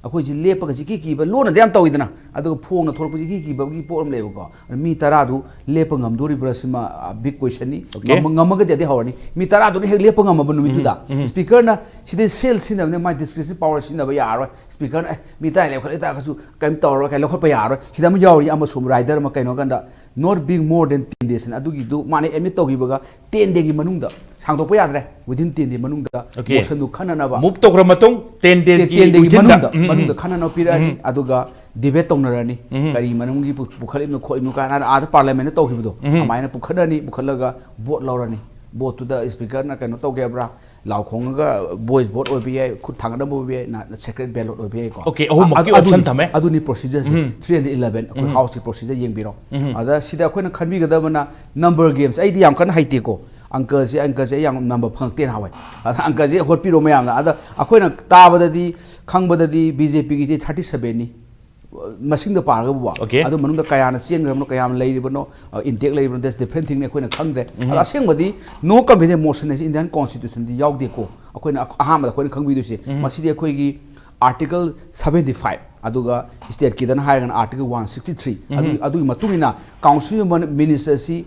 ꯑꯩꯈꯣꯏꯁꯤ ꯂꯦꯞꯄꯒ ꯆꯤꯀꯤ ꯀꯤꯕ ꯂꯣꯟꯅꯗꯤ ꯌꯥꯝ ꯇꯧꯋꯤꯗꯅ, ꯑꯗꯨꯒ ꯐꯣꯡꯅ ꯊꯣꯛꯂꯛꯄꯁꯤ ꯀꯤ ꯀꯤꯕꯒꯤ ꯄꯣꯠ ꯑꯃ ꯂꯩꯌꯦꯕꯀꯣ꯫ ꯑꯗꯨ ꯃꯤ ꯇꯔꯥꯗꯨ ꯂꯦꯞꯄ ꯉꯝꯗꯣꯔꯤꯕ꯭ꯔꯥ ꯁꯤꯃ ꯕꯤꯛ ꯀꯣꯏꯁꯟꯅꯤ꯫ Okay. ꯉꯝꯃꯒꯗꯤ ꯑꯗꯩ ꯍꯧꯔꯅꯤ꯫ ꯃꯤ ꯇꯔꯥꯗꯨꯅ ꯍꯦꯛ ꯂꯦꯞꯄ ꯉꯝꯃꯕ ꯅꯨꯃꯤꯠꯇꯨꯗ ꯏꯁꯄꯤꯀꯔꯅ ꯁꯤꯗꯩ ꯁꯦꯜ ꯁꯤꯖꯤꯟꯅꯕꯅꯦ, ꯃꯥꯏ ꯗꯤꯁꯀ꯭ꯔꯤꯁꯟ ꯄꯋꯥꯔ ꯁꯤꯖꯤꯟꯅꯕ ꯌꯥꯔꯣꯏ꯫ ꯏꯁꯄꯤꯀꯔꯅ ꯑꯦ ꯃꯤ ꯇꯔꯥ ꯂꯦꯞꯈꯠꯂꯦ ꯇꯥꯔꯒꯁꯨ ꯀꯩꯝ ꯇꯧꯔꯔꯣꯏ, ꯀꯩ ꯂꯧꯈꯠꯄ ꯌꯥꯔꯣꯏ꯫ ꯁꯤꯗ ꯑꯃ ꯌꯥꯎꯔꯤ, ꯑꯃꯁꯨ ꯔꯥꯏꯗꯔ ꯑꯃ ꯀꯩꯅꯣ ꯀꯥꯟꯗ not being more than ten days ꯑꯗꯨꯒꯤꯗꯨ ꯃꯥꯅ ꯑꯦꯗꯃꯤꯠ ꯇꯧꯈꯤꯕꯒ ꯇꯦꯟ ꯗꯦꯒꯤ ꯃꯅꯨꯡꯗ ꯁꯥꯡꯗꯣꯛꯄ ꯌꯥꯗ꯭ꯔꯦ꯫ ꯋꯤꯗꯤꯟ ꯇꯦꯟ ꯗꯦ ꯃꯅꯨꯡꯗ Okay. ꯃꯣꯁꯟꯗꯨ ꯈꯟꯅꯅꯕ ꯃꯨꯞ ꯇꯧꯈ꯭ꯔ ꯃꯇꯨꯡ ꯇꯦꯟ ꯗꯦꯖꯀꯤ ꯇꯦꯟ ꯗꯦꯒꯤ ꯃꯅꯨꯡꯗ ꯃꯅꯨꯡꯗ ꯈꯟꯅꯅꯕ ꯄꯤꯔꯛꯑꯅꯤ꯫ ꯑꯗꯨꯒ ꯗꯤꯕꯦꯠ ꯇꯧꯅꯔꯅꯤ꯫ ꯀꯔꯤ ꯃꯅꯨꯡꯒꯤ ꯄꯨ- ꯄꯨꯈꯠꯂꯤꯕꯅꯣ ꯈꯣꯠꯂꯤꯕꯅꯣ ꯀꯥꯏꯅ ꯑꯥꯗ ꯄꯥꯔꯂꯤꯌꯥꯃꯦꯟꯗ ꯇꯧꯈꯤꯕꯗꯣ ꯑꯗꯨꯃꯥꯏꯅ ꯄꯨꯈꯠꯅꯔꯅꯤ꯫ ꯄꯨꯈꯠꯂꯒ ꯚꯣꯠ ꯂꯧꯔꯅꯤ꯫ ꯚꯣꯠꯇꯨꯗ ꯏꯁꯄꯤꯀꯔꯅ ꯀꯩꯅꯣ ꯇꯧꯒꯦ ꯍꯥꯏꯕ꯭ꯔꯥ, ꯂꯥꯎ ꯈꯣꯡꯉꯒ ꯚꯣꯏꯁ ꯚꯣꯠ ꯑꯣꯏꯕ ꯌꯥꯏ, ꯈꯨꯠ ꯊꯥꯡꯒꯠꯅꯕ ꯑꯣꯏꯕ ꯌꯥꯏ, ꯅ ꯁꯦꯀ꯭ꯔꯦꯠ ꯕꯦꯂꯣꯠ ꯑꯣꯏꯕ ꯌꯥꯏꯀꯣ꯫ Okay, ꯑꯍꯨꯝꯃꯛꯀꯤ ꯑꯗꯨ- option ꯑꯗꯨꯅꯤ- ꯊꯝꯃꯦ꯫ ꯑꯗꯨꯅꯤ ꯄ꯭ꯔꯣꯁꯤꯖꯔꯁꯦ꯫ ꯊ꯭ꯔꯤ ꯍꯟꯗ꯭ꯔꯦꯗ ꯏꯂꯚꯦꯟ ꯑꯩꯈꯣꯏ ꯍꯥꯎꯁꯀꯤ ꯄ꯭ꯔꯣꯁꯤꯖꯔ ꯌꯦꯡꯕꯤꯔꯣ꯫ ꯑꯗ ꯁꯤꯗ ꯑꯩꯈꯣꯏꯅ ꯈꯟꯕꯤꯒꯗꯕꯅ ꯅꯝꯕꯔ ꯒꯦꯝꯁꯦ꯫ ꯑꯩꯗꯤ ꯌꯥꯝ ꯀꯟꯅ ꯍꯩꯇꯦꯀꯣ, ꯑꯪꯀꯁꯦ ꯑꯪꯀꯁꯦ ꯑꯩ ꯌꯥꯝ ꯅꯝꯕ ꯐꯪꯉꯛꯇꯦꯅ ꯍꯥꯎꯋꯦ꯫ ꯑꯗ ꯑꯪꯀꯁꯦ ꯍꯣꯠꯄꯤꯔꯣ ꯃꯌꯥꯝꯅ꯫ ꯑꯗ ꯑꯩꯈꯣꯏꯅ ꯇꯥꯕꯗꯗꯤ, ꯈꯪꯕꯗꯗꯤ ꯕꯤ ꯖꯦ ꯄꯤꯒꯤꯁꯤ ꯊꯥꯔꯇꯤ ꯁꯕꯦꯟꯅꯤ ꯃꯁꯤꯡꯗ ꯄꯥꯔꯒꯕꯨ꯫ Okay. ꯑꯗꯨ ꯃꯅꯨꯡꯗ ꯀꯌꯥꯅ ꯆꯦꯟꯈ꯭ꯔꯕꯅꯣ, ꯀꯌꯥꯝ ꯂꯩꯔꯤꯕꯅꯣ, ꯏꯟꯇꯦꯛ ꯂꯩꯔꯤꯕꯅꯣ, that's different thingꯅꯤ ꯑꯩꯈꯣꯏꯅ ꯈꯪꯗ꯭ꯔꯦ꯫ ꯑꯗ ꯑꯁꯦꯡꯕꯗꯤ no confidence motionꯁꯦ Indian Constitutionꯗꯤ ꯌꯥꯎꯗꯦꯀꯣ꯫ ꯑꯩꯈꯣꯏꯅ ꯑꯍꯥꯟꯕꯗ ꯑꯩꯈꯣꯏꯅ ꯈꯪꯕꯤꯗꯣꯏꯁꯦ ꯃꯁꯤꯗꯤ ꯑꯩꯈꯣꯏꯒꯤ Article seventy five, ꯑꯗꯨꯒ stateꯀꯤꯗꯅ ꯍꯥꯏꯔꯒꯅ Article one sixty three꯫ ꯑꯗꯨꯒꯤ ꯑꯗꯨꯒꯤ ꯃꯇꯨꯡ ꯏꯟꯅ Council of Ministerꯁꯤ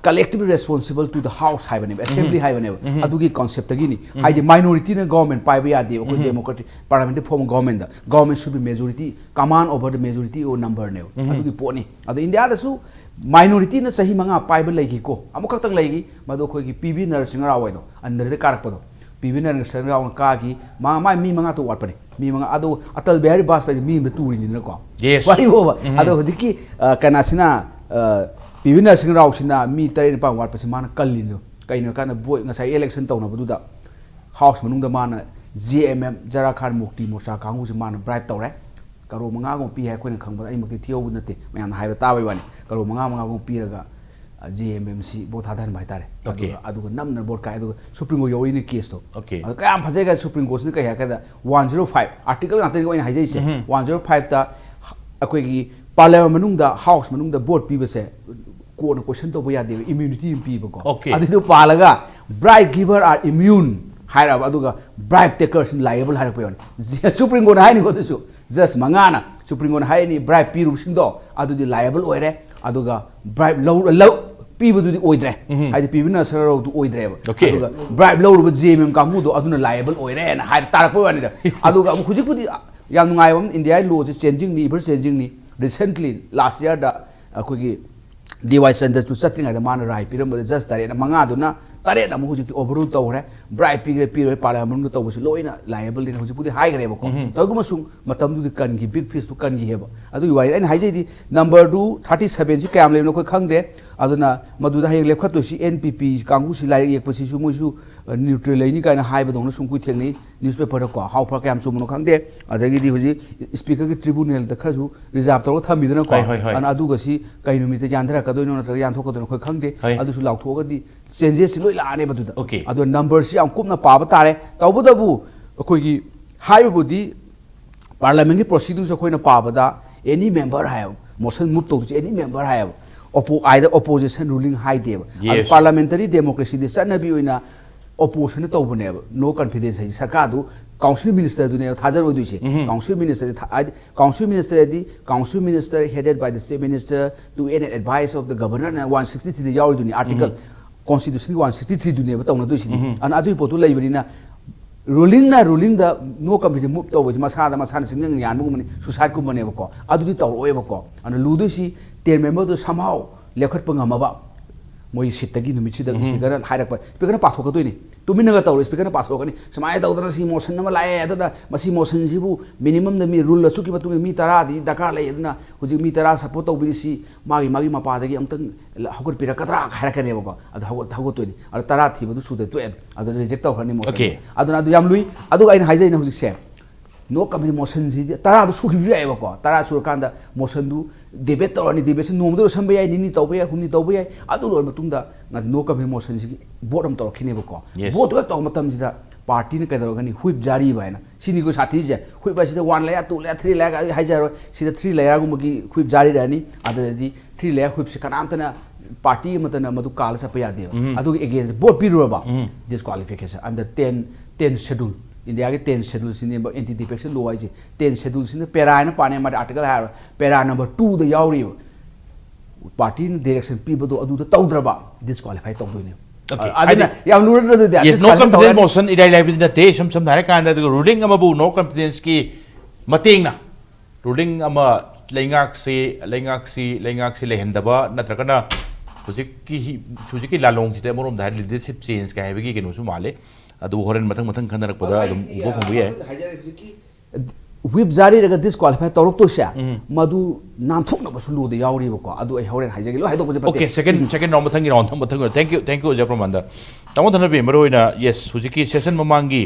collectively responsible to the House ꯍꯥꯏꯕꯅꯦꯕ, assembly ꯍꯥꯏꯕꯅꯦꯕ꯫ ꯑꯗꯨꯒꯤ conceptꯇꯒꯤꯅꯤ꯫ ꯍꯥꯏꯗꯤ minorityꯅ government ꯄꯥꯏꯕ ꯌꯥꯗꯦꯕ ꯑꯩꯈꯣꯏ democratic parliamentary form of governmentꯗ꯫ Government should be majority, command over the majority or numberꯅꯦꯕ꯫ ꯑꯗꯨꯒꯤ ꯄꯣꯠꯅꯤ꯫ ꯑꯗꯣ ꯏꯟꯗꯤꯌꯥꯗꯁꯨ minorityꯅ ꯆꯍꯤ ꯃꯉꯥ ꯄꯥꯏꯕ ꯂꯩꯈꯤꯀꯣ, ꯑꯃꯨꯛꯈꯛꯇꯪ ꯂꯩꯈꯤ꯫ ꯃꯗꯨ ꯑꯩꯈꯣꯏꯒꯤ ꯄꯤ ꯚꯤ ꯅꯔꯁꯤꯡꯍ ꯔꯥꯎ ꯍꯥꯏꯗꯣ ꯑꯟꯗ꯭ꯔꯗ ꯀꯥꯔꯛꯄꯗꯣ, ꯄꯤ ꯚꯤ ꯅꯔꯁꯤꯡꯍ ꯔꯥꯎꯅ ꯀꯥꯈꯤ꯫ ꯃꯥ ꯃꯥꯏ ꯃꯤ ꯃꯉꯥ ꯇꯔꯨꯛ ꯋꯥꯠꯄꯅꯦ꯫ ꯃꯤ ꯃꯉꯥ꯫ ꯑꯗꯣ ꯑꯇꯜ ꯕꯤꯍꯥꯔꯤ ꯕꯥꯖꯄꯦꯌꯤꯗꯤ ꯃꯤ ꯑꯃꯗ ꯇꯨꯔꯤꯅꯤꯅꯀꯣ꯫ Yes. ꯋꯥꯔꯤꯕꯣꯕ꯫ ꯑꯗꯣ ꯍꯧꯖꯤꯛꯀꯤ ꯑ, ꯀꯅꯥꯁꯤꯅ, ꯑ, ꯄꯤ ꯚꯤ ꯅꯔꯁꯤꯡꯍ ꯔꯥꯎꯁꯤꯅ ꯃꯤ ꯇꯔꯦꯠ ꯅꯤꯄꯥꯟ ꯋꯥꯠꯄꯁꯤ ꯃꯥꯅ ꯀꯜꯂꯤꯅꯣ꯫ ꯀꯩꯅꯣ ꯍꯥꯏꯀꯥꯟꯗ ꯚꯣꯠ ꯉꯁꯥꯏ election ꯇꯧꯅꯕꯗꯨꯗ House ꯃꯅꯨꯡꯗ ꯃꯥꯅ J M M, ꯖꯔꯥꯈꯥꯟ ꯃꯨꯛꯇꯤ ꯃꯣꯔꯆꯥ ꯀꯥꯡꯕꯨꯁꯤ ꯃꯥꯅ bribe ꯇꯧꯔꯦ꯫ ꯀꯔꯣꯔ ꯃꯉꯥꯒꯨꯝꯕ ꯄꯤ ꯍꯥꯏ, ꯑꯩꯈꯣꯏꯅ ꯈꯪꯕꯗ, ꯑꯩꯃꯛꯇꯤ ꯊꯤꯍꯧꯕ ꯅꯠꯇꯦ, ꯃꯌꯥꯝꯅ ꯍꯥꯏꯕ ꯇꯥꯕꯩ ꯋꯥꯅꯤ꯫ ꯀꯔꯣꯔ ꯃꯉꯥ ꯃꯉꯥꯒꯨꯝꯕ ꯄꯤꯔꯒ, ꯑ, J M M ꯁꯤ ꯚꯣꯠ ꯊꯥꯗꯍꯟꯕ ꯍꯥꯏꯇꯥꯔꯦ꯫ Okay. ꯑꯗꯨꯒ, ꯑꯗꯨꯒ ꯅꯝꯅ ꯚꯣꯠ ꯀꯥꯏ, ꯑꯗꯨꯒ Supreme Court ꯌꯧꯔꯛꯏꯅꯦ caseꯇꯣ꯫ Okay. ꯑꯗꯣ ꯀꯌꯥꯝ ꯐꯖꯩ ꯀꯥꯏ, Supreme Courtꯁꯤꯅ ꯀꯩ ꯍꯥꯏ ꯀꯥꯟꯗ, one zero five article ꯉꯥꯛꯇꯅꯤ ꯑꯩꯅ ꯍꯥꯏꯖꯩꯁꯦ꯫ One zero fiveꯇ ꯑꯩꯈꯣꯏꯒꯤ parliament ꯃꯅꯨꯡꯗ, House ꯃꯅꯨꯡꯗ ꯚꯣꯠ ꯄꯤꯕꯁꯦ courtꯅ question ꯇꯧꯕ ꯌꯥꯗꯦꯕ, immunity ꯑꯃ ꯄꯤꯕꯀꯣ꯫ Okay. ꯑꯗꯨꯗꯣ ꯄꯥꯜꯂꯒ, "Bribe giver are immune ꯍꯥꯏꯔꯛꯑꯕ, ꯑꯗꯨꯒ ꯕ꯭ꯔꯥꯏꯕ ꯇꯦꯀꯔꯁꯤꯡ ꯂꯥꯏꯑꯦꯕꯜ ꯍꯥꯏꯔꯛꯄ ꯌꯥꯎꯅꯤ꯫ ꯁꯨꯄ꯭ꯔꯤꯝ ꯀꯣꯔꯠꯅ ꯍꯥꯏꯅꯤꯀꯣ ꯑꯗꯨꯁꯨ, ꯖꯁ ꯃꯉꯥꯅ ꯁꯨꯄ꯭ꯔꯤꯝ ꯀꯣꯔꯠꯅ ꯍꯥꯏꯔꯅꯤ, ꯕ꯭ꯔꯥꯏꯕ ꯄꯤꯔꯨꯕꯁꯤꯡꯗꯣ ꯑꯗꯨꯗꯤ ꯂꯥꯏꯑꯦꯕꯜ ꯑꯣꯏꯔꯦ꯫ ꯑꯗꯨꯒ ꯕ꯭ꯔꯥꯏꯕ ꯂꯧ ꯂꯧ- ꯄꯤꯕꯗꯨꯗꯤ ꯑꯣꯏꯗ꯭ꯔꯦ꯫ ꯎꯝ꯫ ꯍꯥꯏꯗꯤ ꯄꯤꯕ ꯅꯁꯔꯧꯗꯨ ꯑꯣꯏꯗ꯭ꯔꯦꯕ꯫ Okay꯫ ꯑꯗꯨꯒ ꯕ꯭ꯔꯥꯏꯕ ꯂꯧꯔꯨꯕ ꯖꯦ ꯑꯦꯝ ꯑꯦꯝ ꯀꯥꯡꯕꯨꯗꯣ ꯑꯗꯨꯅ ꯂꯥꯏꯑꯦꯕꯜ ꯑꯣꯏꯔꯦꯅ ꯍꯥꯏꯕ ꯇꯥꯔꯛꯄ ꯋꯥꯅꯤꯗ꯫ ꯑꯗꯨꯒ ꯑꯃꯨꯛ ꯍꯧꯖꯤꯛꯄꯨꯗꯤ ꯌꯥꯝ ꯅꯨꯡꯉꯥꯏꯕ ꯑꯃ, ꯏꯟꯗꯤꯌꯥꯒꯤ ꯂꯣꯁꯦ ꯆꯦꯟꯖꯤꯡꯅꯤ, ꯏꯚꯔ ꯆꯦꯟꯖꯤꯡꯅꯤ꯫ ꯔꯤꯁꯦꯟꯠꯂꯤ ꯂꯥꯁ ꯌꯥꯔꯗ ꯑꯩꯈꯣꯏꯒꯤ ꯗꯤ ꯋꯥꯏ ꯆꯟꯗ꯭ꯔꯆꯨꯗ ꯆꯠꯇ꯭ꯔꯤꯉꯩꯗ ꯃꯥꯅ ꯔꯥꯏ ꯄꯤꯔꯝꯕꯗ ꯖꯁ ꯇꯔꯦꯠꯅ, ꯃꯉꯥꯗꯨꯅ ꯇꯔꯦꯠꯅ ꯑꯃꯨꯛ ꯍꯧꯖꯤꯛꯇꯤ ꯑꯣꯚꯔꯔꯨꯜ ꯇꯧꯈ꯭ꯔꯦ꯫ ꯕ꯭ꯔꯥꯏꯕ ꯄꯤꯈ꯭ꯔꯦ ꯄꯤꯔꯣꯏ, ꯄꯥꯔꯂꯤꯌꯥꯃꯦꯟꯠ ꯃꯅꯨꯡꯗ ꯇꯧꯕꯁꯤ ꯂꯣꯏꯅ ꯂꯥꯏꯑꯦꯕꯜꯅꯤꯅ ꯍꯧꯖꯤꯛꯄꯨꯗꯤ ꯍꯥꯏꯈ꯭ꯔꯦꯕꯀꯣ꯫ ꯎꯝ꯫ ꯇꯧꯕꯃꯁꯨꯡ ꯃꯇꯝꯗꯨꯗꯤ ꯀꯟꯈꯤ, ꯕꯤꯒ ꯐꯤꯁꯇꯨ ꯀꯟꯈꯤ ꯍꯥꯏꯕ꯫ ꯑꯗꯨꯒꯤ ꯋꯥꯔꯤ ꯑꯩꯅ ꯍꯥꯏꯖꯩꯗꯤ, ꯅꯝꯕꯔꯗꯨ ꯊꯥꯔꯇꯤ ꯁꯚꯦꯟꯁꯤ ꯀꯌꯥꯝ ꯂꯩꯕꯅꯣ ꯑꯩꯈꯣꯏ ꯈꯪꯗꯦ꯫ ꯑꯗꯨꯅ ꯃꯗꯨꯗ ꯍꯌꯦꯡ ꯂꯦꯞꯈꯠꯇꯣꯏꯁꯤ ꯑꯦꯟ ꯄꯤ ꯄꯤ ꯀꯥꯡꯕꯨꯁꯤ, ꯂꯥꯏꯔꯤꯛ ꯌꯦꯛꯄꯁꯤꯁꯨ ꯃꯣꯏꯁꯨ, ꯑ, ꯅ꯭ꯌꯨꯇ꯭ꯔꯦꯜ ꯂꯩꯅꯤ ꯀꯥꯏꯅ ꯍꯥꯏꯕꯗꯧꯅꯁꯨ ꯑꯩꯈꯣꯏ ꯊꯦꯡꯅꯩ ꯅ꯭ꯌꯨꯁꯄꯦꯄꯔꯗꯀꯣ꯫ ꯍꯥꯎ ꯐꯔ ꯀꯌꯥꯝ ꯆꯨꯝꯕꯅꯣ ꯈꯪꯗꯦ꯫ ꯑꯗꯒꯤꯗꯤ ꯍꯧꯖꯤꯛ ꯁ꯭ꯄꯤꯀꯔꯒꯤ ꯇ꯭ꯔꯤꯕꯨꯅꯦꯜꯗ ꯈꯔꯁꯨ ꯔꯤꯖꯥꯔꯚ ꯇꯧꯔꯒ ꯊꯝꯃꯤꯗꯅꯀꯣ꯫ ꯍꯣꯏ, ꯍꯣꯏ, ꯍꯣꯏ꯫ ꯑꯗꯨꯅ ꯑꯗꯨꯒꯁꯤ ꯀꯩ ꯅꯨꯃꯤꯠꯇ ꯌꯥꯟꯊꯔꯛꯀꯗꯣꯏꯅꯣ ꯅꯠꯇ꯭ꯔꯒ ꯌꯥꯟꯊꯣꯛꯀꯗꯣꯏꯅꯣ ꯑꯩꯈꯣꯏ ꯈꯪꯗꯦ꯫ ꯍꯣꯏ꯫ ꯑꯗꯨꯁꯨ ꯂꯥꯎꯊꯣꯛꯑꯒꯗꯤ ꯆꯦꯟꯖꯦꯁꯁꯤ ꯂꯣꯏ ꯂꯥꯛꯑꯅꯦꯕ ꯑꯗꯨꯗ꯫ Okay꯫ ꯑꯗꯣ ꯅꯝꯕꯔꯁꯤ ꯌꯥꯝ ꯀꯨꯞꯅ ꯄꯥꯕ ꯇꯥꯔꯦ꯫ ꯇꯧꯕꯇꯕꯨ ꯑꯩꯈꯣꯏꯒꯤ ꯍꯥꯏꯕꯕꯨꯗꯤ ꯄꯥꯔꯂꯤꯌꯥꯃꯦꯟꯠꯀꯤ ꯄ꯭ꯔꯣꯁꯤꯗ꯭ꯌꯨꯔꯁꯦ ꯑꯩꯈꯣꯏꯅ ꯄꯥꯕꯗ ꯑꯦꯅꯤ ꯃꯦꯝꯕꯔ ꯍꯥꯏꯌꯦꯕ, ꯃꯣꯁꯟ ꯃꯨꯚ ꯇꯧꯗꯣꯏꯁꯦ ꯑꯦꯅꯤ ꯃꯦꯝꯕꯔ ꯍꯥꯏꯌꯦꯕ꯫ Oppo-, either opposition ruling ꯍꯥꯏꯗꯦꯕ꯫ ꯑꯗꯣ Yes꯫ ꯄꯥꯔꯂꯤꯌꯥꯃꯦꯟꯇꯔꯤ ꯗꯦꯃꯣꯀ꯭ꯔꯦꯁꯤꯗꯤ ꯆꯠꯅꯕꯤ ꯑꯣꯏꯅ ꯑꯣꯄꯣꯖꯤꯁꯟꯅ ꯇꯧꯕꯅꯦꯕ꯫ ꯅꯣ ꯀꯟꯐꯤꯗꯦꯟꯁ ꯍꯥꯏꯁꯦ ꯁꯔꯀꯥꯔꯗꯨ ꯀꯥꯎꯟꯁꯤꯜ ꯃꯤꯅꯤꯁꯇꯔꯗꯨꯅꯦꯕ ꯊꯥꯖꯔꯣꯏꯗꯣꯏꯁꯦ꯫ ꯎꯝ꯫ ꯀꯥꯎꯟꯁꯤꯜ ꯃꯤꯅꯤꯁꯇꯔꯗꯤ ꯊꯥ-, ꯍꯥꯏꯗꯤ council ꯃꯤꯅꯤꯁꯇꯔꯗꯤ council minister headed by the chief minister to an advice of the governor ꯅ ꯋꯥꯟ ꯁꯤꯛꯁꯇꯤ ꯊ꯭ꯔꯤꯗ ꯌꯥꯎꯔꯤꯗꯨꯅꯤ, ꯑꯥꯔꯇꯤꯀꯜ ꯎꯝ꯫ ꯀꯣꯟꯁꯇꯤꯇ꯭ꯌꯨꯁꯟꯒꯤ ꯋꯥꯟ ꯁꯤꯛꯁꯇꯤ ꯊ꯭ꯔꯤꯗꯨꯅꯦꯕ ꯇꯧꯅꯗꯣꯏꯁꯤꯗꯤ꯫ ꯎꯝ꯫ ꯑꯗꯨꯅ ꯑꯗꯨꯒꯤ ꯄꯣꯠꯇꯨ ꯂꯩꯕꯅꯤꯅ ꯔꯨꯂꯤꯡꯅ ꯔꯨꯂꯤꯡꯗ ꯅꯣ ꯀꯟꯐꯤꯗꯦꯟꯁ ꯃꯨꯚ ꯇꯧꯕꯁꯤ ꯃꯁꯥꯗ ꯃꯁꯥꯅ ꯆꯤꯡꯖꯪ ꯌꯥꯟꯕꯒꯨꯝꯕꯅꯤ, ꯁꯨꯁꯥꯏꯠꯀꯨꯝꯕꯅꯦꯕꯀꯣ꯫ ꯑꯗꯨꯗꯤ ꯇꯧꯔꯛꯑꯣꯏꯕꯀꯣ꯫ ꯑꯗꯨꯅ ꯂꯨꯗꯣꯏꯁꯤ ꯇꯦꯟ ꯃꯦꯝꯕꯔꯗꯨ somehow ꯂꯦꯞꯈꯠꯄ ꯉꯝꯃꯕ ꯃꯣꯏꯒꯤ ꯁꯤꯠꯇꯒꯤ ꯅꯨꯃꯤꯠꯁꯤꯗ ꯎꯝ꯫ ꯁ꯭ꯄꯤꯀꯔꯅ ꯍꯥꯏꯔꯛꯄ, ꯁ꯭ꯄꯤꯀꯔꯅ ꯄꯥꯊꯣꯛꯀꯗꯣꯏꯅꯤ꯫ ꯇꯨꯃꯤꯟꯅꯒ ꯇꯧꯔꯣꯏ, ꯁ꯭ꯄꯤꯀꯔꯅ ꯄꯥꯊꯣꯛꯀꯅꯤ꯫ ꯁꯨꯃꯥꯏꯅ ꯇꯧꯗꯅ ꯁꯤ ꯃꯣꯁꯟ ꯑꯃ ꯂꯥꯛꯑꯦ, ꯑꯗꯨꯅ ꯃꯁꯤ ꯃꯣꯁꯟꯁꯤꯕꯨ ꯃꯤꯅꯤꯃꯝꯗ ꯃꯤ ꯔꯨꯜ ꯑꯁꯨꯛꯀꯤ ꯃꯇꯨꯡ ꯏꯟꯅ ꯃꯤ ꯇꯔꯥꯗꯤ ꯗꯔꯀꯥꯔ ꯂꯩ, ꯑꯗꯨꯅ ꯍꯧꯖꯤꯛ ꯃꯤ ꯇꯔꯥ ꯁꯞꯄꯣꯔꯠ ꯇꯧꯕꯤꯔꯤꯁꯤ ꯃꯥꯒꯤ, ꯃꯥꯒꯤ ꯃꯄꯥꯗꯒꯤ ꯑꯃꯨꯛꯇꯪ ꯍꯧꯒꯠꯄꯤꯔꯛꯀꯗ꯭ꯔꯥ ꯍꯥꯏꯔꯛꯀꯅꯦꯕꯀꯣ꯫ ꯑꯗ ꯍꯧꯒꯠ-, ꯍꯧꯒꯠꯇꯣꯏꯅꯤ꯫ ꯑꯗ ꯇꯔꯥ ꯊꯤꯕꯗꯨ ꯁꯨꯗ ꯇꯣꯛꯑꯦ꯫ ꯑꯗꯨꯗ ꯔꯤꯖꯦꯛ ꯇꯧꯈ꯭ꯔꯅꯤ ꯃꯣꯁꯟꯗꯣ꯫ Okay꯫ ꯑꯗꯨꯅ ꯑꯗꯨ ꯌꯥꯝ ꯂꯨꯏ꯫ ꯑꯗꯨꯒ ꯑꯩꯅ ꯍꯥꯏꯖꯩꯅ ꯍꯧꯖꯤꯛꯁꯦ, ꯅꯣ ꯀꯟꯐꯤꯗꯦꯟꯁ ꯃꯣꯁꯟꯁꯤꯗꯤ ꯇꯔꯥꯗꯨ ꯁꯨꯈꯤꯕꯁꯨ ꯌꯥꯏꯑꯕꯀꯣ꯫ ꯇꯔꯥ ꯁꯨꯔꯀꯥꯟꯗ ꯃꯣꯁꯟꯗꯨ ꯗꯤꯕꯦꯠ ꯇꯧꯔꯅꯤ꯫ ꯗꯤꯕꯦꯠꯁꯤ ꯅꯣꯡꯃꯗ ꯂꯣꯏꯁꯟꯕ ꯌꯥꯏ, ꯅꯤꯅꯤ ꯇꯧꯕ ꯌꯥꯏ, ꯍꯨꯝꯅꯤ ꯇꯧꯕ ꯌꯥꯏ꯫ ꯑꯗꯨ ꯂꯣꯏꯔ ꯃꯇꯨꯡꯗ ꯅꯣ ꯀꯟꯐꯤꯗꯦꯟꯁ ꯃꯣꯁꯟꯁꯤꯒꯤ ꯚꯣꯠ ꯑꯃ ꯇꯧꯔꯛꯈꯤꯅꯦꯕꯀꯣ꯫ Yes꯫ ꯚꯣꯠꯇꯨ ꯍꯦꯛ ꯇꯧꯔꯛꯄ ꯃꯇꯝꯁꯤꯗ ꯄꯥꯔꯇꯤꯅ ꯀꯩꯗꯧꯔꯒꯅꯤ? ꯍꯨꯏꯞ ꯖꯥꯔꯤꯕ ꯍꯥꯏꯅ꯫ ꯁꯤꯅꯤꯀꯣ ꯁꯥꯊꯤꯁꯦ꯫ ꯍꯨꯏꯞ ꯍꯥꯏꯁꯤꯗ ꯋꯥꯟ ꯂꯩꯌꯥꯔ, ꯇꯨ ꯂꯩꯌꯥꯔ, ꯊ꯭ꯔꯤ ꯂꯩꯌꯥꯔ ꯑꯩ ꯍꯥꯏꯖꯔꯣꯏ꯫ ꯁꯤꯗ ꯊ꯭ꯔꯤ ꯂꯩꯌꯥꯔꯒꯨꯝꯕꯒꯤ ꯍꯨꯏꯞ ꯖꯥꯔꯤꯔꯛꯑꯅꯤ꯫ ꯑꯗꯨꯗꯗꯤ ꯊ꯭ꯔꯤ ꯂꯩꯌꯥꯔ ꯍꯨꯏꯞꯁꯦ ꯀꯅꯥꯝꯇꯅ ꯄꯥꯔꯇꯤ ꯑꯃꯠꯇꯅ ꯃꯗꯨ ꯀꯥꯜꯂ ꯆꯠꯄ ꯌꯥꯗꯦꯕ꯫ ꯎꯝ꯫ ꯑꯗꯨꯒꯤ against vote ꯄꯤꯔꯨꯔꯕ, ꯎꯝ꯫ Disqualification under ten, ten schedule, ꯏꯟꯗꯤꯌꯥꯒꯤ ten schedule ꯁꯤꯅꯦꯕ anti defection law ꯍꯥꯏꯁꯦ꯫ Ten schedule ꯁꯤꯅ para ꯍꯥꯏꯅ ꯄꯥꯅꯩ, ꯃꯥꯗꯤ article ꯍꯥꯏꯔꯣ, para number two ꯗ ꯌꯥꯎꯔꯤꯕ꯫ ꯄꯥꯔꯇꯤꯅ direction ꯄꯤꯕꯗꯣ ꯑꯗꯨꯗ ꯇꯧꯗ꯭ꯔꯕ, disqualify ꯇꯧꯗꯣꯏꯅꯦꯕ꯫ Okay, ꯑꯗꯨꯅ ꯍꯥꯏꯗꯤ, ꯌꯥꯝ ꯂꯨꯔꯗ꯭ꯔꯥ ꯑꯗꯨꯗꯤ? Yes, no disqualify confidence ꯇꯧꯔꯅꯤ꯫ Motion ꯏꯔꯥꯏ ꯂꯥꯏꯕꯗꯤ ꯅꯠꯇꯦ, ꯏꯁꯝ ꯁꯝꯅ ꯍꯥꯏꯔꯀꯥꯟꯗ, ꯑꯗꯨꯒ ruling ꯑꯃꯕꯨ no confidence ꯀꯤ ꯃꯇꯦꯡꯅ, ruling ꯑꯃ ꯂꯩꯉꯥꯛꯁꯤ, ꯂꯩꯉꯥꯛꯁꯤ, ꯂꯩꯉꯥꯛꯁꯤ ꯂꯩꯍꯟꯗꯕ, ꯅꯠꯇ꯭ꯔꯒꯅ ꯍꯧꯖꯤꯛꯀꯤ ꯍꯤ-, ꯍꯧꯖꯤꯛꯀꯤ ꯂꯥꯂꯣꯡꯁꯤꯗ ꯑꯃꯔꯣꯝꯗ ꯍꯥꯏꯔꯗꯤ leadership change ꯀꯥꯏ ꯍꯥꯏꯕꯒꯤ ꯀꯩꯅꯣꯁꯨ ꯃꯥꯜꯂꯦ꯫ ꯑꯗꯨ ꯍꯣꯔꯦꯟ ꯃꯊꯪ ꯃꯊꯪ ꯈꯟꯅꯔꯛꯄꯗ ꯑꯗꯨꯝ ꯎꯕ ꯐꯪꯕ ꯌꯥꯏ꯫ Whip ꯖꯥꯔꯤꯔꯒ disqualify ꯇꯧꯔꯛꯇꯣꯏꯁꯦ, ꯎꯝ꯫ ꯃꯗꯨ ꯅꯥꯟꯊꯣꯛꯅꯕꯁꯨ law ꯗ ꯌꯥꯎꯔꯤꯕꯀꯣ꯫ ꯑꯗꯨ ꯑꯩ ꯍꯣꯔꯦꯟ ꯍꯥꯏꯖꯒꯦ, ꯂꯣꯏ ꯍꯥꯏꯗꯣꯛꯄꯁꯦ ꯐꯠꯇꯦ꯫ Okay, second, second round, ꯃꯊꯪꯒꯤ round, ꯃꯊꯪꯒꯤ round. Thank you, thank you, ꯑꯣꯖꯥ ꯄ꯭ꯔꯃꯥꯟꯗ꯫ ꯇꯥꯃꯣ ꯊꯅꯕꯤ, ꯃꯔꯨ ꯑꯣꯏꯅ, yes, ꯍꯧꯖꯤꯛꯀꯤ session ꯃꯃꯥꯡꯒꯤ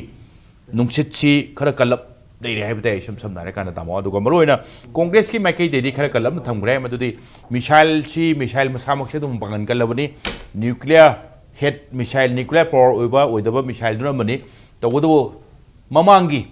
ꯅꯨꯡꯁꯤꯠꯁꯤ ꯈꯔ ꯀꯜꯂꯞ ꯂꯩꯔꯦ ꯍꯥꯏꯕ ꯇꯥꯏ, ꯏꯁꯝ ꯁꯝꯅ ꯍꯥꯏꯔꯀꯥꯟꯗ, ꯇꯥꯃꯣ꯫ ꯑꯗꯨꯒ ꯃꯔꯨ ꯑꯣꯏꯅ ꯀꯣꯡꯒ꯭ꯔꯦꯁꯀꯤ ꯃꯥꯏꯀꯩꯗꯒꯤ ꯈꯔ ꯀꯜꯂꯞꯅ ꯊꯝꯈ꯭ꯔꯦ, ꯃꯗꯨꯗꯤ missile ꯁꯤ, missile ꯃꯁꯥꯃꯛꯁꯦ ꯑꯗꯨꯝ ꯄꯥꯡꯒꯟ ꯀꯜꯂꯕꯅꯤ꯫ Nuclear head missile, nuclear power ꯑꯣꯏꯕ ꯑꯣꯏꯗꯕ missile ꯗꯨꯅ ꯑꯃꯅꯤ꯫ ꯇꯧꯕꯇꯕꯨ ꯃꯃꯥꯡꯒꯤ,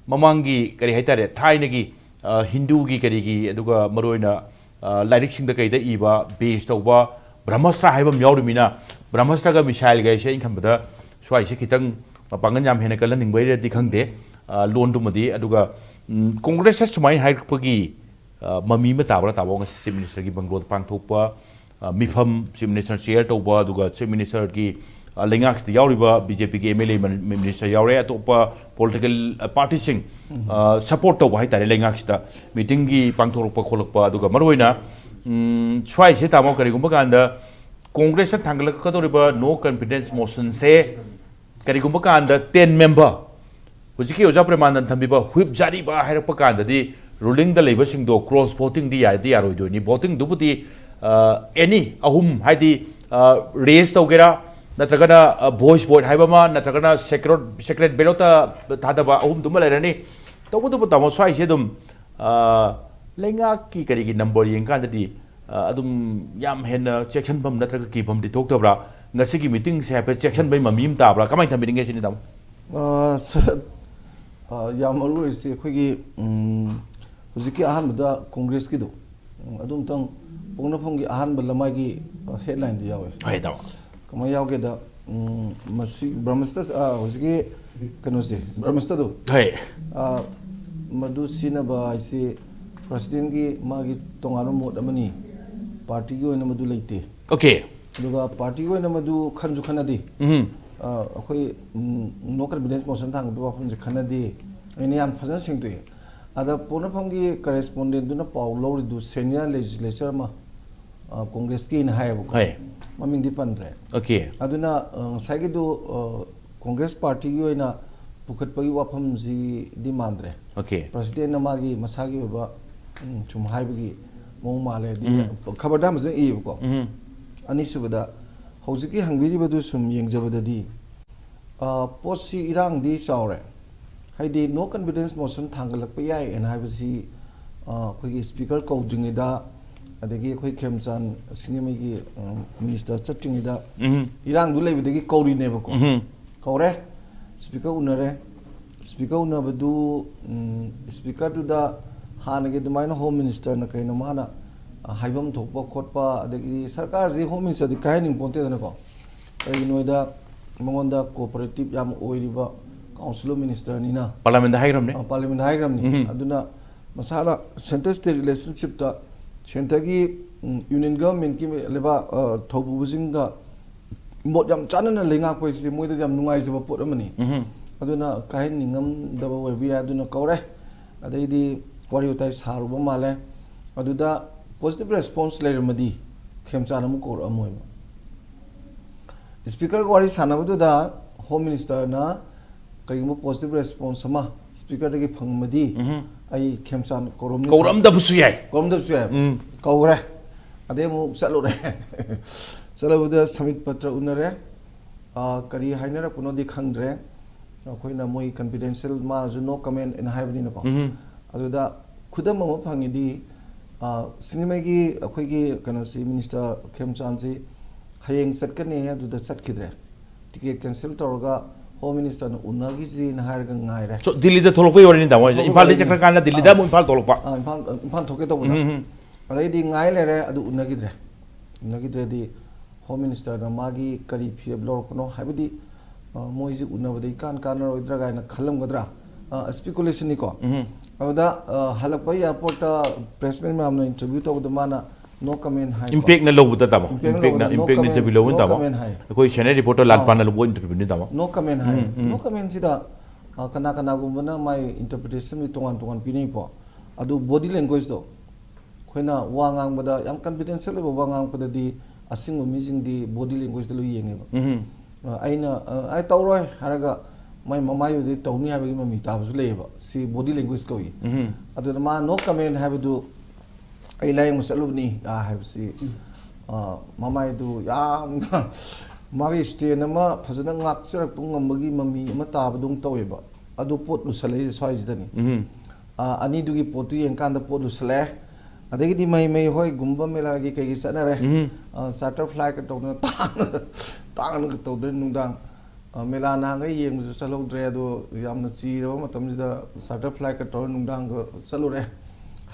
ꯃꯃꯥꯡꯒꯤ ꯀꯔꯤ ꯍꯥꯏꯇꯥꯔꯦ, ꯊꯥꯏꯅꯒꯤ, ꯑ, ꯍꯤꯟꯗꯨꯒꯤ ꯀꯔꯤꯒꯤ, ꯑꯗꯨꯒ ꯃꯔꯨ ꯑꯣꯏꯅ, ꯑ, ꯂꯥꯏꯔꯤꯛꯁꯤꯡꯗ ꯀꯩꯗ ꯏꯕ, base ꯇꯧꯕ ꯕ꯭ꯔꯍꯃꯁꯇ꯭ꯔ ꯍꯥꯏꯕ ꯑꯃ ꯌꯥꯎꯔꯤꯃꯤꯅ, ꯕ꯭ꯔꯍꯃꯁꯇ꯭ꯔꯒ missile ꯒ ꯍꯥꯏꯁꯦ ꯑꯩꯅ ꯈꯟꯕꯗ ꯁ꯭ꯋꯥꯏꯁꯦ ꯈꯤꯇꯪ ꯃꯄꯥꯡꯒꯜ ꯌꯥꯝ ꯍꯦꯟꯅ ꯀꯜꯍꯟꯅꯤꯡꯕꯩꯔꯗꯤ ꯈꯪꯗꯦ, ꯑ, ꯂꯣꯟꯗꯨꯃꯗꯤ꯫ ꯑꯗꯨꯒ, ꯎꯝ, ꯀꯣꯡꯒ꯭ꯔꯦꯁꯅ ꯁꯨꯃꯥꯏꯅ ꯍꯥꯏꯔꯛꯄꯒꯤ, ꯑ, ꯃꯃꯤ ꯑꯃ ꯇꯥꯕ꯭ꯔꯥ, ꯇꯥꯕ? ꯉꯁꯤ Chief Minister ꯒꯤ ꯕꯪꯒ꯭ꯂꯣꯗ ꯄꯥꯡꯊꯣꯛꯄ, ꯑ, ꯃꯤꯐꯝ, Chief Minister chair ꯇꯧꯕ, ꯑꯗꯨꯒ Chief Minister ꯒꯤ, ꯑ, ꯂꯩꯉꯥꯛꯁꯤꯗ ꯌꯥꯎꯔꯤꯕ B J P ꯒꯤ M L A month-, minister ꯌꯥꯎꯔꯦ, ꯑꯇꯣꯞꯄ political, ꯑ, party ꯁꯤꯡ, ꯎꯝ꯫ ꯑ, support ꯇꯧꯕ ꯍꯥꯏꯇꯥꯔꯦ ꯂꯩꯉꯥꯛꯁꯤꯗ꯫ Meeting ꯒꯤ ꯄꯥꯡꯊꯣꯔꯛꯄ ꯈꯣꯠꯂꯛꯄ, ꯑꯗꯨꯒ ꯃꯔꯨꯑꯣꯏꯅ, ꯎꯝ, ꯁ꯭ꯋꯥꯏꯁꯦ ꯇꯥꯃꯣ, ꯀꯔꯤꯒꯨꯝꯕ ꯀꯥꯟꯗ ꯀꯣꯡꯒ꯭ꯔꯦꯁꯇ ꯊꯥꯡꯒꯠꯂꯛꯀꯗꯧꯔꯤꯕ no confidence motion ꯁꯦ ꯀꯔꯤꯒꯨꯝꯕ ꯀꯥꯟꯗ ten member, ꯍꯧꯖꯤꯛꯀꯤ ꯑꯣꯖꯥ ꯄ꯭ꯔꯦꯃꯥꯅꯟꯗ ꯊꯝꯕꯤꯕ whip ꯖꯥꯔꯤꯕ ꯍꯥꯏꯔꯛꯄ ꯀꯥꯟꯗꯗꯤ, ruling ꯗ ꯂꯩꯕꯁꯤꯡꯗꯣ cross voting ꯗꯤ ꯌꯥꯗꯤ ꯌꯥꯔꯣꯏꯗꯣꯏꯅꯤ꯫ Voting ꯗꯨꯕꯨꯗꯤ, ꯑ, any ꯑꯍꯨꯝ, ꯍꯥꯏꯗꯤ, ꯑ, raise ꯇꯧꯒꯦꯔꯥ, ꯅꯠꯇ꯭ꯔꯒꯅ, ꯑ, voice vote ꯍꯥꯏꯕ ꯑꯃ, ꯅꯠꯇ꯭ꯔꯒꯅ secret, secret ballot ꯇ ꯊꯥꯗꯕ, ꯑꯍꯨꯝꯗꯨꯃ ꯂꯩꯔꯅꯤ꯫ ꯇꯧꯕꯇꯕꯨ ꯇꯥꯃꯣ, ꯁ꯭ꯋꯥꯏꯁꯦ ꯑꯗꯨꯝ, ꯑ, ꯂꯩꯉꯥꯛꯀꯤ ꯀꯔꯤꯒꯤ number ꯌꯦꯡꯀꯥꯟꯗꯗꯤ, ꯑ, ꯑꯗꯨꯝ ꯌꯥꯝ ꯍꯦꯟꯅ ꯆꯦꯛꯁꯤꯟꯐꯝ ꯅꯠꯇ꯭ꯔꯒ ꯀꯤꯐꯝꯗꯤ ꯊꯣꯛꯇꯕ꯭ꯔꯥ? ꯉꯁꯤꯒꯤ meeting ꯁꯦ ꯍꯥꯏꯐꯦꯠ ꯆꯦꯛꯁꯤꯟꯕꯩ ꯃꯃꯤ ꯑꯃ ꯇꯥꯕ꯭ꯔꯥ? ꯀꯃꯥꯏꯅ ꯊꯝꯕꯤꯅꯤꯡꯒꯦ ꯁꯤꯅꯤ, ꯇꯥꯃꯣ? ꯑ, ꯁ-, ꯑ, ꯌꯥꯝ ꯃꯔꯨ ꯑꯣꯏꯔꯤꯁꯤ ꯑꯩꯈꯣꯏꯒꯤ, ꯎꯝ, ꯍꯧꯖꯤꯛꯀꯤ ꯑꯍꯥꯟꯕꯗ ꯀꯣꯡꯒ꯭ꯔꯦꯁꯀꯤꯗꯣ, ꯎꯝ, ꯑꯗꯨ ꯑꯃꯨꯛꯇꯪ ꯄꯣꯛꯅꯐꯝꯒꯤ ꯑꯍꯥꯟꯕ ꯂꯃꯥꯏꯒꯤ ꯍꯦꯗꯂꯥꯏꯟꯗ ꯌꯥꯎꯋꯦ꯫ ꯍꯣꯏ, ꯇꯥꯃꯣ꯫ ꯀꯃꯥꯏꯅ ꯌꯥꯎꯒꯦꯗ, ꯎꯝ, ꯃꯁꯤ ꯕ꯭ꯔꯍꯃꯁꯇ, ꯑ, ꯍꯧꯖꯤꯛꯀꯤ ꯀꯩꯅꯣꯁꯦ, ꯕ꯭ꯔꯍꯃꯁꯇꯗꯣ, ꯍꯣꯏ꯫ ꯑ, ꯃꯗꯨ ꯁꯤꯖꯤꯟꯅꯕ ꯍꯥꯏꯁꯤ ꯄ꯭ꯔꯁꯤꯗꯦꯟꯒꯤ ꯃꯥꯒꯤ ꯇꯣꯉꯥꯟꯕ ꯃꯣꯠ ꯑꯃꯅꯤ, ꯄꯥꯔꯇꯤꯒꯤ ꯑꯣꯏꯅ ꯃꯗꯨ ꯂꯩꯇꯦ꯫ ꯑꯣꯀꯦ꯫ ꯑꯗꯨꯒ ꯄꯥꯔꯇꯤꯒꯤ ꯑꯣꯏꯅ ꯃꯗꯨ ꯈꯟꯁꯨ ꯈꯟꯅꯗꯦ꯫ ꯎꯝ꯫ ꯑ, ꯑꯩꯈꯣꯏ, ꯎꯝ, ꯅꯣ ꯀꯟꯐꯤꯗꯦꯟꯁ ꯃꯣꯁꯟ ꯊꯥꯡꯒꯠꯄꯒꯤ ꯋꯥꯐꯝꯁꯦ ꯈꯟꯅꯗꯦ꯫ ꯑꯩꯅ ꯌꯥꯝ ꯐꯖꯅ ꯁꯦꯡꯗꯣꯛꯑꯦ꯫ ꯑꯗ ꯄꯣꯛꯅꯐꯝꯒꯤ ꯀꯔꯦꯁꯄꯣꯟꯗꯦꯟꯗꯨꯅ ꯄꯥꯎ ꯂꯧꯔꯤꯗꯨ ꯁꯦꯅꯤꯌꯔ ꯂꯦꯖꯤꯁꯂꯦꯆꯔ ꯑꯃ, ꯑ, ꯀꯣꯡꯒ꯭ꯔꯦꯁꯀꯤꯅ ꯍꯥꯏꯌꯦꯕꯀꯣ꯫ ꯍꯣꯏ꯫ ꯃꯃꯤꯡꯗꯤ ꯄꯟꯗ꯭ꯔꯦ꯫ ꯑꯣꯀꯦ꯫ ꯑꯗꯨꯅ, ꯑ, ꯉꯁꯥꯏꯒꯤꯗꯨ, ꯑ, ꯀꯣꯡꯒ꯭ꯔꯦꯁ ꯄꯥꯔꯇꯤꯒꯤ ꯑꯣꯏꯅ ꯄꯨꯈꯠꯄꯒꯤ ꯋꯥꯐꯝꯁꯤꯗꯤ ꯃꯥꯟꯗ꯭ꯔꯦ꯫ ꯑꯣꯀꯦ꯫ ꯄ꯭ꯔꯁꯤꯗꯦꯟꯅ ꯃꯥꯒꯤ ꯃꯁꯥꯒꯤ ꯑꯣꯏꯕ, ꯎꯝ, ꯁꯨꯝ ꯍꯥꯏꯕꯒꯤ ꯃꯑꯣꯡ ꯃꯥꯜꯂꯦ꯫ ꯑꯗꯨꯗꯤ ꯎꯝ꯫ ꯈꯕꯔꯗ ꯐꯖꯅ ꯏꯌꯦꯕꯀꯣ꯫ ꯎꯝ꯫ ꯑꯅꯤꯁꯨꯕꯗ, ꯍꯧꯖꯤꯛꯀꯤ ꯍꯪꯕꯤꯔꯤꯕꯗꯨ ꯁꯨꯝ ꯌꯦꯡꯖꯕꯗꯗꯤ, ꯑ, ꯄꯣꯠꯁꯤ ꯏꯔꯥꯡꯗꯤ ꯆꯥꯎꯔꯦ꯫ ꯍꯥꯏꯗꯤ ꯅꯣ ꯀꯟꯐꯤꯗꯦꯟꯁ ꯃꯣꯁꯟ ꯊꯥꯡꯒꯠꯂꯛꯄ ꯌꯥꯏ ꯍꯥꯏꯅ ꯍꯥꯏꯕꯁꯤ, ꯑ, ꯑꯩꯈꯣꯏꯒꯤ ꯁ꯭ꯄꯤꯀꯔ ꯀꯧꯗ꯭ꯔꯤꯉꯩꯗ, ꯑꯗꯒꯤ ꯑꯩꯈꯣꯏ ꯈꯦꯝꯆꯥꯟ ꯁꯤꯡꯖꯃꯩꯒꯤ, ꯑ, ꯃꯤꯅꯤꯁꯇꯔ ꯆꯠꯇ꯭ꯔꯤꯉꯩꯗ ꯎꯝ꯫ ꯏꯔꯥꯡꯗꯨ ꯂꯩꯕꯗꯒꯤ ꯀꯧꯔꯤꯅꯦꯕꯀꯣ꯫ ꯎꯝ꯫ ꯀꯧꯔꯦ, ꯁ꯭ꯄꯤꯀꯔ ꯎꯅꯔꯦ꯫ ꯁ꯭ꯄꯤꯀꯔ ꯎꯅꯕꯗꯨ, ꯎꯝ, ꯁ꯭ꯄꯤꯀꯔꯗꯨꯗ ꯍꯥꯟꯅꯒꯤ ꯑꯗꯨꯃꯥꯏꯅ ꯍꯣꯝ ꯃꯤꯅꯤꯁꯇꯔꯅ ꯀꯩꯅꯣ ꯃꯥꯅ, ꯑ, ꯍꯥꯏꯐꯝ ꯊꯣꯛꯄ ꯈꯣꯠꯄ, ꯑꯗꯒꯤꯗꯤ ꯁꯔꯀꯥꯔꯁꯤ ꯍꯣꯝ ꯃꯤꯅꯤꯁꯇꯔꯗꯤ ꯀꯥꯏꯍꯟꯅꯤꯡ ꯄꯣꯟꯇꯦꯗꯅꯀꯣ꯫ ꯀꯔꯤꯒꯤꯅꯣꯗ ꯃꯉꯣꯟꯗ ꯀꯣꯑꯣꯄꯔꯦꯇꯤꯞ ꯌꯥꯝ ꯑꯣꯏꯔꯤꯕ ꯀꯥꯎꯟꯁꯤꯜ ꯑꯣꯐ ꯃꯤꯅꯤꯁꯇꯔꯅꯤꯅ꯫ ꯄꯥꯔꯂꯥꯃꯦꯟꯗ ꯍꯥꯏꯈ꯭ꯔꯕꯅꯦ꯫ ꯑ, ꯄꯥꯔꯂꯤꯌꯥꯃꯦꯟꯗ ꯍꯥꯏꯈ꯭ꯔꯕꯅꯤ꯫ ꯎꯝ꯫ ꯑꯗꯨꯅ ꯃꯁꯥꯅ ꯁꯦꯟꯇ꯭ꯔꯦꯜ ꯁ꯭ꯇꯦꯠ ꯔꯤꯂꯦꯁꯟꯁꯤꯞꯇ ꯁꯦꯟꯇꯔꯒꯤ, ꯎꯝ, ꯌꯨꯅꯤꯌꯟ ꯒꯚꯔꯟꯃꯦꯟꯠꯀꯤ ꯂꯩꯕꯥꯛ, ꯑ, ꯊꯧꯄꯨꯕꯁꯤꯡꯒ ꯃꯣꯠ ꯌꯥꯝ ꯆꯥꯟꯅꯅ ꯂꯩꯉꯥꯛꯄ ꯍꯥꯏꯁꯤ ꯃꯣꯏꯗꯗꯤ ꯌꯥꯝ ꯅꯨꯡꯉꯥꯏꯖꯕ ꯄꯣꯠ ꯑꯃꯅꯤ꯫ ꯎꯝ꯫ ꯑꯗꯨꯅ ꯀꯥꯏꯍꯟꯅꯤꯡꯉꯝꯗꯕ ꯑꯣꯏꯕ ꯌꯥꯏ꯫ ꯑꯗꯨꯅ ꯀꯧꯔꯦ꯫ ꯑꯗꯩꯗꯤ ꯋꯥꯔꯤ ꯋꯥꯇꯥꯏ ꯁꯥꯔꯨꯕ ꯃꯥꯜꯂꯦ꯫ ꯑꯗꯨꯗ ꯄꯣꯖꯤꯇꯤꯚ ꯔꯦꯁꯄꯣꯟꯁ ꯂꯩꯔꯝꯃꯗꯤ ꯈꯦꯝꯆꯥꯟ ꯑꯃꯨꯛ ꯀꯧꯔꯛꯑꯝꯃꯣꯏꯕ꯫ ꯁ꯭ꯄꯤꯀꯔꯒ ꯋꯥꯔꯤ ꯁꯥꯟꯅꯕꯗꯨꯗ ꯍꯣꯝ ꯃꯤꯅꯤꯁꯇꯔꯅ ꯀꯔꯤꯒꯨꯝꯕ ꯄꯣꯖꯤꯇꯤꯚ ꯔꯦꯁꯄꯣꯟꯁ ꯑꯃ ꯁ꯭ꯄꯤꯀꯔꯗꯒꯤ ꯐꯪꯉꯝꯃꯗꯤ ꯎꯝ꯫ ꯑꯩ ꯈꯦꯝꯆꯥꯟ ꯀꯧꯔꯝꯅꯤ꯫ ꯀꯧꯔꯛꯑꯝꯗꯕꯁꯨ ꯌꯥꯏ꯫ ꯀꯧꯔꯝꯗꯕꯁꯨ ꯌꯥꯏ꯫ ꯎꯝ꯫ ꯀꯧꯔꯦ꯫ ꯑꯗꯩ ꯑꯃꯨꯛ ꯆꯠꯂꯨꯔꯦ꯫ ꯆꯠꯂꯨꯕꯗ ꯁꯃꯤꯠ ꯄꯇ꯭ꯔ ꯎꯅꯔꯦ꯫ ꯑꯥ, ꯀꯔꯤ ꯍꯥꯏꯅꯔꯛꯄꯅꯣꯗꯤ ꯈꯪꯗ꯭ꯔꯦ꯫ ꯑꯩꯈꯣꯏꯅ ꯃꯣꯏ ꯀꯟꯐꯤꯗꯦꯟꯁꯤꯌꯦꯜ, ꯃꯥꯅꯁꯨ ꯅꯣ ꯀꯃꯦꯟ ꯑꯅ ꯍꯥꯏꯕꯅꯤꯅꯀꯣ꯫ ꯎꯝ꯫ ꯑꯗꯨꯗ ꯈꯨꯗꯝ ꯑꯃ ꯐꯪꯉꯤꯗꯤ, ꯑꯥ, ꯁꯤꯡꯖꯃꯩꯒꯤ ꯑꯩꯈꯣꯏꯒꯤ ꯀꯩꯅꯣꯁꯤ, ꯃꯤꯅꯤꯁꯇꯔ ꯈꯦꯝꯆꯥꯟꯁꯤ ꯍꯌꯦꯡ ꯆꯠꯀꯅꯤ, ꯑꯗꯨꯗ ꯆꯠꯈꯤꯗ꯭ꯔꯦ꯫ ꯇꯤꯀꯦꯠ ꯀꯦꯟꯁꯦꯜ ꯇꯧꯔꯒ ꯍꯣꯝ ꯃꯤꯅꯤꯁꯇꯔꯅ ꯎꯅꯈꯤꯁꯤꯅ ꯍꯥꯏꯔꯒ ꯉꯥꯏꯔꯦ꯫ So, ꯗꯤꯜꯂꯤꯗ ꯊꯣꯛꯂꯛꯄꯒꯤ ꯋꯥꯔꯤꯅꯤ, ꯇꯥꯃꯣ꯫ ꯊꯣꯛꯂꯛꯄꯒꯤ ꯏꯝꯐꯥꯜꯗꯒꯤ ꯋꯥꯔꯤꯅꯤ꯫ ꯆꯠꯈ꯭ꯔꯀꯥꯟꯗ ꯗꯤꯜꯂꯤꯗ ꯑꯥ꯫ ꯑꯃꯨꯛ ꯏꯝꯐꯥꯜ ꯊꯣꯛꯂꯛꯄ꯫ ꯑꯥ, ꯏꯝꯐꯥꯜ, ꯏꯝꯐꯥꯜ ꯊꯣꯛꯀꯦ ꯇꯧꯕꯗ꯫ ꯎꯝ, ꯎꯝ꯫ ꯑꯗꯩꯗꯤ ꯉꯥꯏ ꯂꯩꯔꯦ, ꯑꯗꯨ ꯎꯅꯈꯤꯗ꯭ꯔꯦ꯫ ꯎꯅꯈꯤꯗ꯭ꯔꯗꯤ ꯍꯣꯝ ꯃꯤꯅꯤꯁꯇꯔꯅ ꯃꯥꯒꯤ ꯀꯔꯤ ꯐꯤꯔꯦꯞ ꯂꯧꯔꯛꯄꯅꯣ ꯍꯥꯏꯕꯗꯤ, ꯑ, ꯃꯣꯏꯁꯤ ꯎꯅꯕꯗ ꯏꯀꯥꯟ ꯀꯥꯟꯅꯔꯣꯏꯗ꯭ꯔꯥ ꯀꯥꯏꯅ ꯈꯜꯂꯝꯒꯗ꯭ꯔꯥ? ꯑ, ꯁ꯭ꯄꯤꯀꯨꯂꯦꯁꯟꯅꯤꯀꯣ꯫ ꯎꯝ꯫ ꯑꯗꯨꯗ, ꯑ, ꯍꯜꯂꯛꯄ ꯑꯦꯌꯥꯔꯄꯣꯔꯠꯇ ꯄ꯭ꯔꯦꯁ ꯃꯤꯠ ꯃꯌꯥꯝꯅ ꯏꯟꯇꯔꯚ꯭ꯌꯨ ꯇꯧꯕꯗ ꯃꯥꯅ no comment ꯍꯥꯏꯀꯣ꯫ ꯏꯝꯄꯦꯛꯅ ꯂꯧꯕꯗ ꯇꯥꯃꯣ? ꯏꯝꯄꯦꯛꯅ ꯏꯝꯄꯦꯛꯅ, ꯂꯧꯕꯗ no ꯏꯝꯄꯦꯛꯅ comment, ꯏꯟꯇꯔꯚ꯭ꯌꯨ ꯂꯧꯕ no ꯇꯥꯃꯣ? Comment ꯍꯥꯏ꯫ ꯑꯩꯈꯣꯏ ꯁꯦꯅꯤꯌꯔ ꯔꯤꯄꯣꯔꯇꯔ ꯑꯥ꯫ ꯂꯥꯜꯄꯥꯟꯅ ꯂꯧꯕ ꯏꯟꯇꯔꯚ꯭ꯌꯨꯅꯤ ꯇꯥꯃꯣ꯫ No comment ꯍꯥꯏ꯫ ꯎꯝ, ꯎꯝ꯫ No commentꯁꯤꯗ, ꯑ, ꯀꯅꯥ ꯀꯅꯥꯒꯨꯝꯕꯅ ꯃꯥꯏ ꯏꯟꯇꯔꯄ꯭ꯔꯤꯇꯦꯁꯟꯗꯤ ꯇꯣꯉꯥꯟ ꯇꯣꯉꯥꯟ ꯄꯤꯅꯩꯀꯣ꯫ ꯑꯗꯨ body languageꯇꯣ ꯑꯩꯈꯣꯏꯅ ꯋꯥ ꯉꯥꯡꯕꯗ ꯌꯥꯝ confidential ꯑꯣꯏꯕ ꯋꯥ ꯉꯥꯡꯉꯛꯄꯗꯗꯤ ꯑꯁꯦꯡꯕ ꯃꯤꯁꯤꯡꯗꯤ body languageꯇ ꯂꯣꯏ ꯌꯦꯡꯉꯦꯕ꯫ ꯎꯝ꯫ ꯑ, ꯑꯩꯅ, ꯑ, "ꯑꯩ ꯇꯧꯔꯣꯏ" ꯍꯥꯏꯔꯒ ꯃꯥꯏ ꯃꯃꯥꯏꯗꯨꯗꯤ ꯇꯧꯅꯤ ꯍꯥꯏꯕꯒꯤ ꯃꯃꯤ ꯇꯥꯕꯁꯨ ꯂꯩꯌꯦꯕ꯫ ꯁꯤ body language ꯀꯧꯏ꯫ ꯎꯝ꯫ ꯑꯗꯨꯅ ꯃꯥ no comment ꯍꯥꯏꯕꯗꯨ ꯑꯩ ꯂꯥꯌꯦꯡꯕ ꯆꯠꯂꯨꯕꯅꯤ, ꯑ, ꯍꯥꯏꯕꯁꯤ, ꯎꯝ꯫ ꯑ, ꯃꯃꯥꯏꯗꯨ ꯌꯥꯝꯅ ꯃꯥꯒꯤ stand ꯑꯃ ꯐꯖꯅ ꯉꯥꯛꯆꯔꯛꯄ ꯉꯝꯕꯒꯤ ꯃꯃꯤ ꯑꯃ ꯇꯥꯕꯗꯧꯅ ꯇꯧꯋꯦꯕ꯫ ꯑꯗꯨ ꯄꯣꯠ ꯂꯨꯁꯜꯂꯛꯏꯁꯦ ꯁ꯭ꯋꯥꯏꯁꯤꯗꯅꯤ꯫ ꯎꯝ꯫ ꯑ, ꯑꯅꯤꯗꯨꯒꯤ ꯄꯣꯠꯇꯨ ꯌꯦꯡꯀꯥꯟꯗ ꯄꯣꯠ ꯂꯨꯁꯜꯂꯛꯑꯦ꯫ ꯑꯗꯒꯤꯗꯤ ꯃꯩ ꯃꯩ ꯍꯣꯏ ꯒꯨꯝꯕ ꯃꯦꯂꯥꯒꯤ ꯀꯩꯒꯤ ꯆꯠꯅꯔꯦ꯫ ꯎꯝ꯫ ꯑ, charter flightꯀ ꯇꯧꯗꯅ ꯇꯥꯡꯅ, ꯇꯥꯡꯅꯒ ꯇꯧꯗꯅ ꯅꯨꯡꯗꯥꯡ꯫ ꯑ, ꯃꯦꯂꯥ ꯅꯍꯥꯟꯈꯩ ꯌꯦꯡꯕꯁꯨ ꯆꯠꯍꯧꯗ꯭ꯔꯦ, ꯑꯗꯣ ꯌꯥꯝꯅ ꯆꯤꯔꯕ ꯃꯇꯝꯁꯤꯗ charter flightꯀ ꯇꯧꯔ ꯅꯨꯡꯗꯥꯡꯒ ꯆꯠꯂꯨꯔꯦ,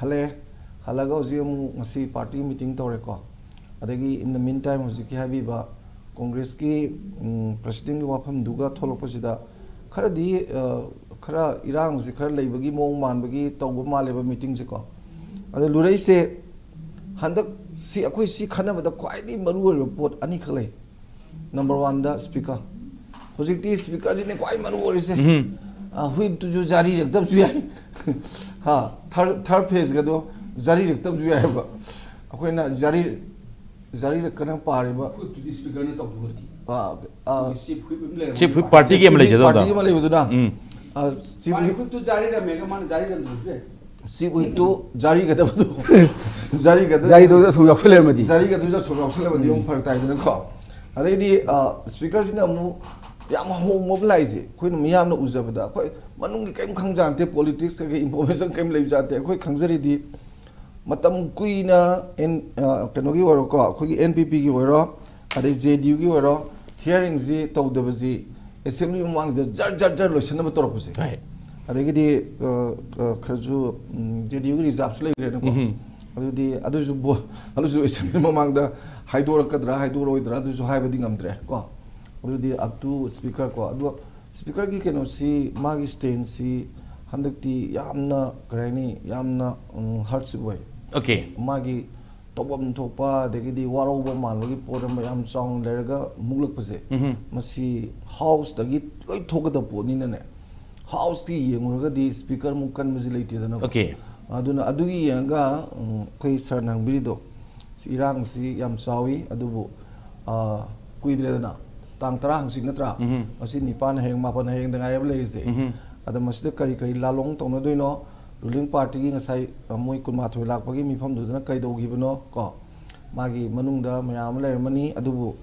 ꯍꯜꯂꯛꯑꯦ꯫ ꯍꯜꯂꯒ ꯍꯧꯖꯤꯛ ꯑꯃꯨꯛ ꯉꯁꯤ party meeting ꯇꯧꯔꯦꯀꯣ꯫ ꯑꯗꯒꯤ in the meantime ꯍꯧꯖꯤꯛꯀꯤ ꯍꯥꯏꯕꯤꯕ ꯀꯣꯡꯒ꯭ꯔꯦꯁꯀꯤ, ꯎꯝ, presidentꯀꯤ ꯋꯥꯐꯝꯗꯨꯒ ꯊꯣꯛꯂꯛꯄꯁꯤꯗ ꯈꯔꯗꯤ, ꯑ, ꯈꯔ ꯏꯔꯥꯡꯁꯤ ꯈꯔ ꯂꯩꯕꯒꯤ ꯃꯑꯣꯡ ꯃꯥꯟꯕꯒꯤ ꯇꯧꯕ ꯃꯥꯜꯂꯦꯕ meetingꯁꯦꯀꯣ꯫ ꯑꯗ ꯂꯨꯔꯛꯏꯁꯦ ꯍꯟꯗꯛ ꯁꯤ, ꯑꯩꯈꯣꯏ ꯁꯤ ꯈꯟꯅꯕꯗ ꯈ꯭ꯋꯥꯏꯗꯒꯤ ꯃꯔꯨ ꯑꯣꯏꯔꯤꯕ ꯄꯣꯠ ꯑꯅꯤꯈꯛ ꯂꯩ꯫ Number oneꯗ speaker꯫ ꯍꯧꯖꯤꯛꯇꯤ speakerꯁꯤꯅꯦ ꯈ꯭ꯋꯥꯏ ꯃꯔꯨ ꯑꯣꯏꯔꯤꯁꯦ꯫ ꯎꯝ꯫ ꯑ, whipꯇꯨꯁꯨ ꯖꯥꯔꯤꯔꯛꯇꯕꯁꯨ ꯌꯥꯏ꯫ ꯍꯥ, third, third phaseꯀꯗꯣ ꯖꯥꯔꯤꯔꯛꯇꯕꯁꯨ ꯌꯥꯏꯑꯕ꯫ ꯑꯩꯈꯣꯏꯅ ꯖꯥꯔꯤ, ꯖꯥꯔꯤꯔꯛꯀꯅ ꯄꯥꯔꯤꯕ꯫ Whipꯇꯨꯗꯤ speakerꯅ ꯇꯧꯗꯣꯏꯗꯤ꯫ ꯑ, ꯑ, chief whip ꯑꯃ ꯂꯩꯔꯝꯃꯅꯤ꯫ Chief whip partyꯒꯤ ꯑꯃ chief whip ꯂꯩꯖꯗꯧꯗ꯫ Partyꯒꯤ ꯑꯃ ꯂꯩꯕꯗꯨꯅ꯫ ꯎꯝ꯫ ꯑ, chief ꯃꯥꯒꯤ whip whipꯇꯨ ꯖꯥꯔꯤꯔꯝꯃꯦꯒ ꯃꯥꯅ ꯖꯥꯔꯤꯔꯝꯗ꯭ꯔꯁꯨ ꯌꯥꯏ꯫ Chief whipꯇꯨ ꯖꯥꯔꯤꯒꯗꯕꯗꯨ꯫ ꯖꯥꯔꯤꯒꯗꯕ-, ꯖꯥꯔꯤꯗꯨꯁꯨ ꯑꯁꯨꯛ ꯌꯥꯎꯁꯜꯂꯝꯃꯗꯤ꯫ ꯖꯥꯔꯤꯒꯗꯨꯁꯨ ꯑꯁꯨꯛ ꯌꯥꯎꯁꯜꯂꯝꯃꯗꯤ ꯎꯝ꯫ ꯑꯃꯨꯛ ꯐꯔꯛ ꯇꯥꯏꯗꯅꯀꯣ꯫ ꯑꯗꯩꯗꯤ, ꯑ, speakerꯁꯤꯅ ꯑꯃꯨꯛ ꯌꯥꯝ ꯍꯣꯡꯕ ꯑꯃ ꯂꯥꯛꯏꯁꯦ, ꯑꯩꯈꯣꯏꯅ ꯃꯤꯌꯥꯝꯅ ꯎꯖꯕꯗ ꯑꯩꯈꯣꯏ ꯃꯅꯨꯡꯒꯤ ꯀꯔꯤꯝ ꯈꯪꯖꯥꯟꯇꯦ, politics ꯀꯩꯀꯩ information ꯀꯔꯤꯝ ꯂꯩꯕꯖꯥꯟꯇꯦ꯫ ꯑꯩꯈꯣꯏ ꯈꯪꯖꯔꯤꯗꯤ ꯃꯇꯝ ꯀꯨꯏꯅ ꯑꯦꯟ-, ꯑ, ꯀꯩꯅꯣꯒꯤ ꯑꯣꯏꯔꯣꯀꯣ, ꯑꯩꯈꯣꯏꯒꯤ NPPꯒꯤ ꯑꯣꯏꯔꯣ, ꯑꯗꯩ JDUꯒꯤ ꯑꯣꯏꯔꯣ, hearingꯁꯤ ꯇꯧꯗꯕꯁꯤ assembly ꯃꯃꯥꯡꯁꯤꯗ ꯖꯔ ꯖꯔ ꯖꯔ ꯂꯣꯏꯁꯤꯟꯅꯕ ꯇꯧꯔꯛꯄꯁꯦ꯫ ꯍꯣꯏ꯫ ꯑꯗꯒꯤꯗꯤ, ꯑ, ꯑ, ꯈꯔꯁꯨ, ꯎꯝ, JDUꯒꯤ reserveꯁꯨ ꯂꯩꯈ꯭ꯔꯦꯅꯀꯣ꯫ ꯎꯝ꯫ ꯑꯗꯨꯗꯤ ꯑꯗꯨꯁꯨ ꯕꯣ-, ꯑꯗꯨꯁꯨ ꯑꯦꯁꯦꯝꯕ꯭ꯂꯤ ꯃꯃꯥꯡꯗ ꯍꯥꯏꯗꯣꯔꯛꯀꯗ꯭ꯔꯥ ꯍꯥꯏꯗꯣꯔꯛꯑꯣꯏꯗ꯭ꯔꯥ ꯑꯗꯨꯁꯨ ꯍꯥꯏꯕꯗꯤ ꯉꯝꯗ꯭ꯔꯦ ꯀꯣ꯫ ꯑꯗꯨꯗꯤ up to speaker ꯀꯣ꯫ ꯑꯗꯣ ꯁ꯭ꯄꯤꯀꯔꯒꯤ ꯀꯩꯅꯣꯁꯤ, ꯃꯥꯒꯤ ꯁ꯭ꯇꯦꯟꯁꯁꯤ ꯍꯟꯗꯛꯇꯤ ꯌꯥꯝꯅ, ꯀꯔꯤ ꯍꯥꯏꯅꯤ, ꯌꯥꯝꯅ, ꯎꯝ, ꯍꯔꯠꯁ ꯑꯣꯏ꯫ ꯑꯣꯀꯦ꯫ ꯃꯥꯒꯤ ꯇꯧꯐꯝ ꯊꯣꯛꯄ, ꯑꯗꯒꯤꯗꯤ ꯋꯥꯔꯧꯕ ꯃꯥꯟꯕꯒꯤ ꯄꯣꯠ ꯑꯃ ꯌꯥꯝ ꯆꯥꯎꯅ ꯂꯩꯔꯒ ꯃꯨꯛꯂꯛꯄꯁꯦ, ꯎꯝꯍꯨꯝ꯫ ꯃꯁꯤ ꯍꯥꯎꯁꯇꯒꯤ ꯂꯣꯏ ꯊꯣꯛꯀꯗꯕ ꯄꯣꯠꯅꯤꯅꯅꯦ, ꯍꯥꯎꯁꯀꯤ ꯌꯦꯡꯉꯨꯔꯒꯗꯤ ꯁ꯭ꯄꯤꯀꯔꯃꯨꯛ ꯀꯟꯕꯁꯤ ꯂꯩꯇꯦꯗꯅꯀꯣ꯫ ꯑꯣꯀꯦ꯫ ꯑꯗꯨꯅ ꯑꯗꯨꯒꯤ ꯌꯦꯡꯉꯒ, ꯎꯝ, ꯑꯩꯈꯣꯏ ꯁꯥꯔꯅ ꯍꯪꯕꯤꯔꯤꯗꯣ, ꯁꯤ ꯏꯔꯥꯡꯁꯤ ꯌꯥꯝ ꯆꯥꯎꯏ, ꯑꯗꯨꯕꯨ, ꯑ, ꯀꯨꯏꯗ꯭ꯔꯦꯗꯅ, ꯇꯥꯡ ꯇꯔꯥ ꯍꯪꯆꯤꯠ ꯅꯠꯇ꯭ꯔꯥ? ꯎꯝꯍꯨꯝ꯫ ꯉꯁꯤ ꯅꯤꯄꯥꯟ, ꯍꯌꯦꯡ ꯃꯥꯄꯟ, ꯍꯌꯦꯡꯗ ꯉꯥꯏꯔꯦꯕ ꯂꯩꯔꯤꯁꯦ꯫ ꯎꯝꯍꯨꯝ꯫ ꯑꯗ ꯃꯁꯤꯗ ꯀꯔꯤ ꯀꯔꯤ ꯂꯥꯂꯣꯡ ꯇꯧꯅꯗꯣꯏꯅꯣ? ꯔꯨꯂꯤꯡ ꯄꯥꯔꯇꯤꯒꯤ ꯉꯁꯥꯏ, ꯑ, ꯃꯣꯏ ꯀꯨꯟꯃꯥꯊꯣꯏ ꯂꯥꯛꯄꯒꯤ ꯃꯤꯐꯝꯗꯨꯗꯅ ꯀꯩꯗꯧꯈꯤꯕꯅꯣ ꯀꯣ? ꯃꯥꯒꯤ ꯃꯅꯨꯡꯗ ꯃꯌꯥꯝ ꯑꯃ ꯂꯩꯔꯝꯃꯅꯤ꯫ ꯑꯗꯨꯕꯨ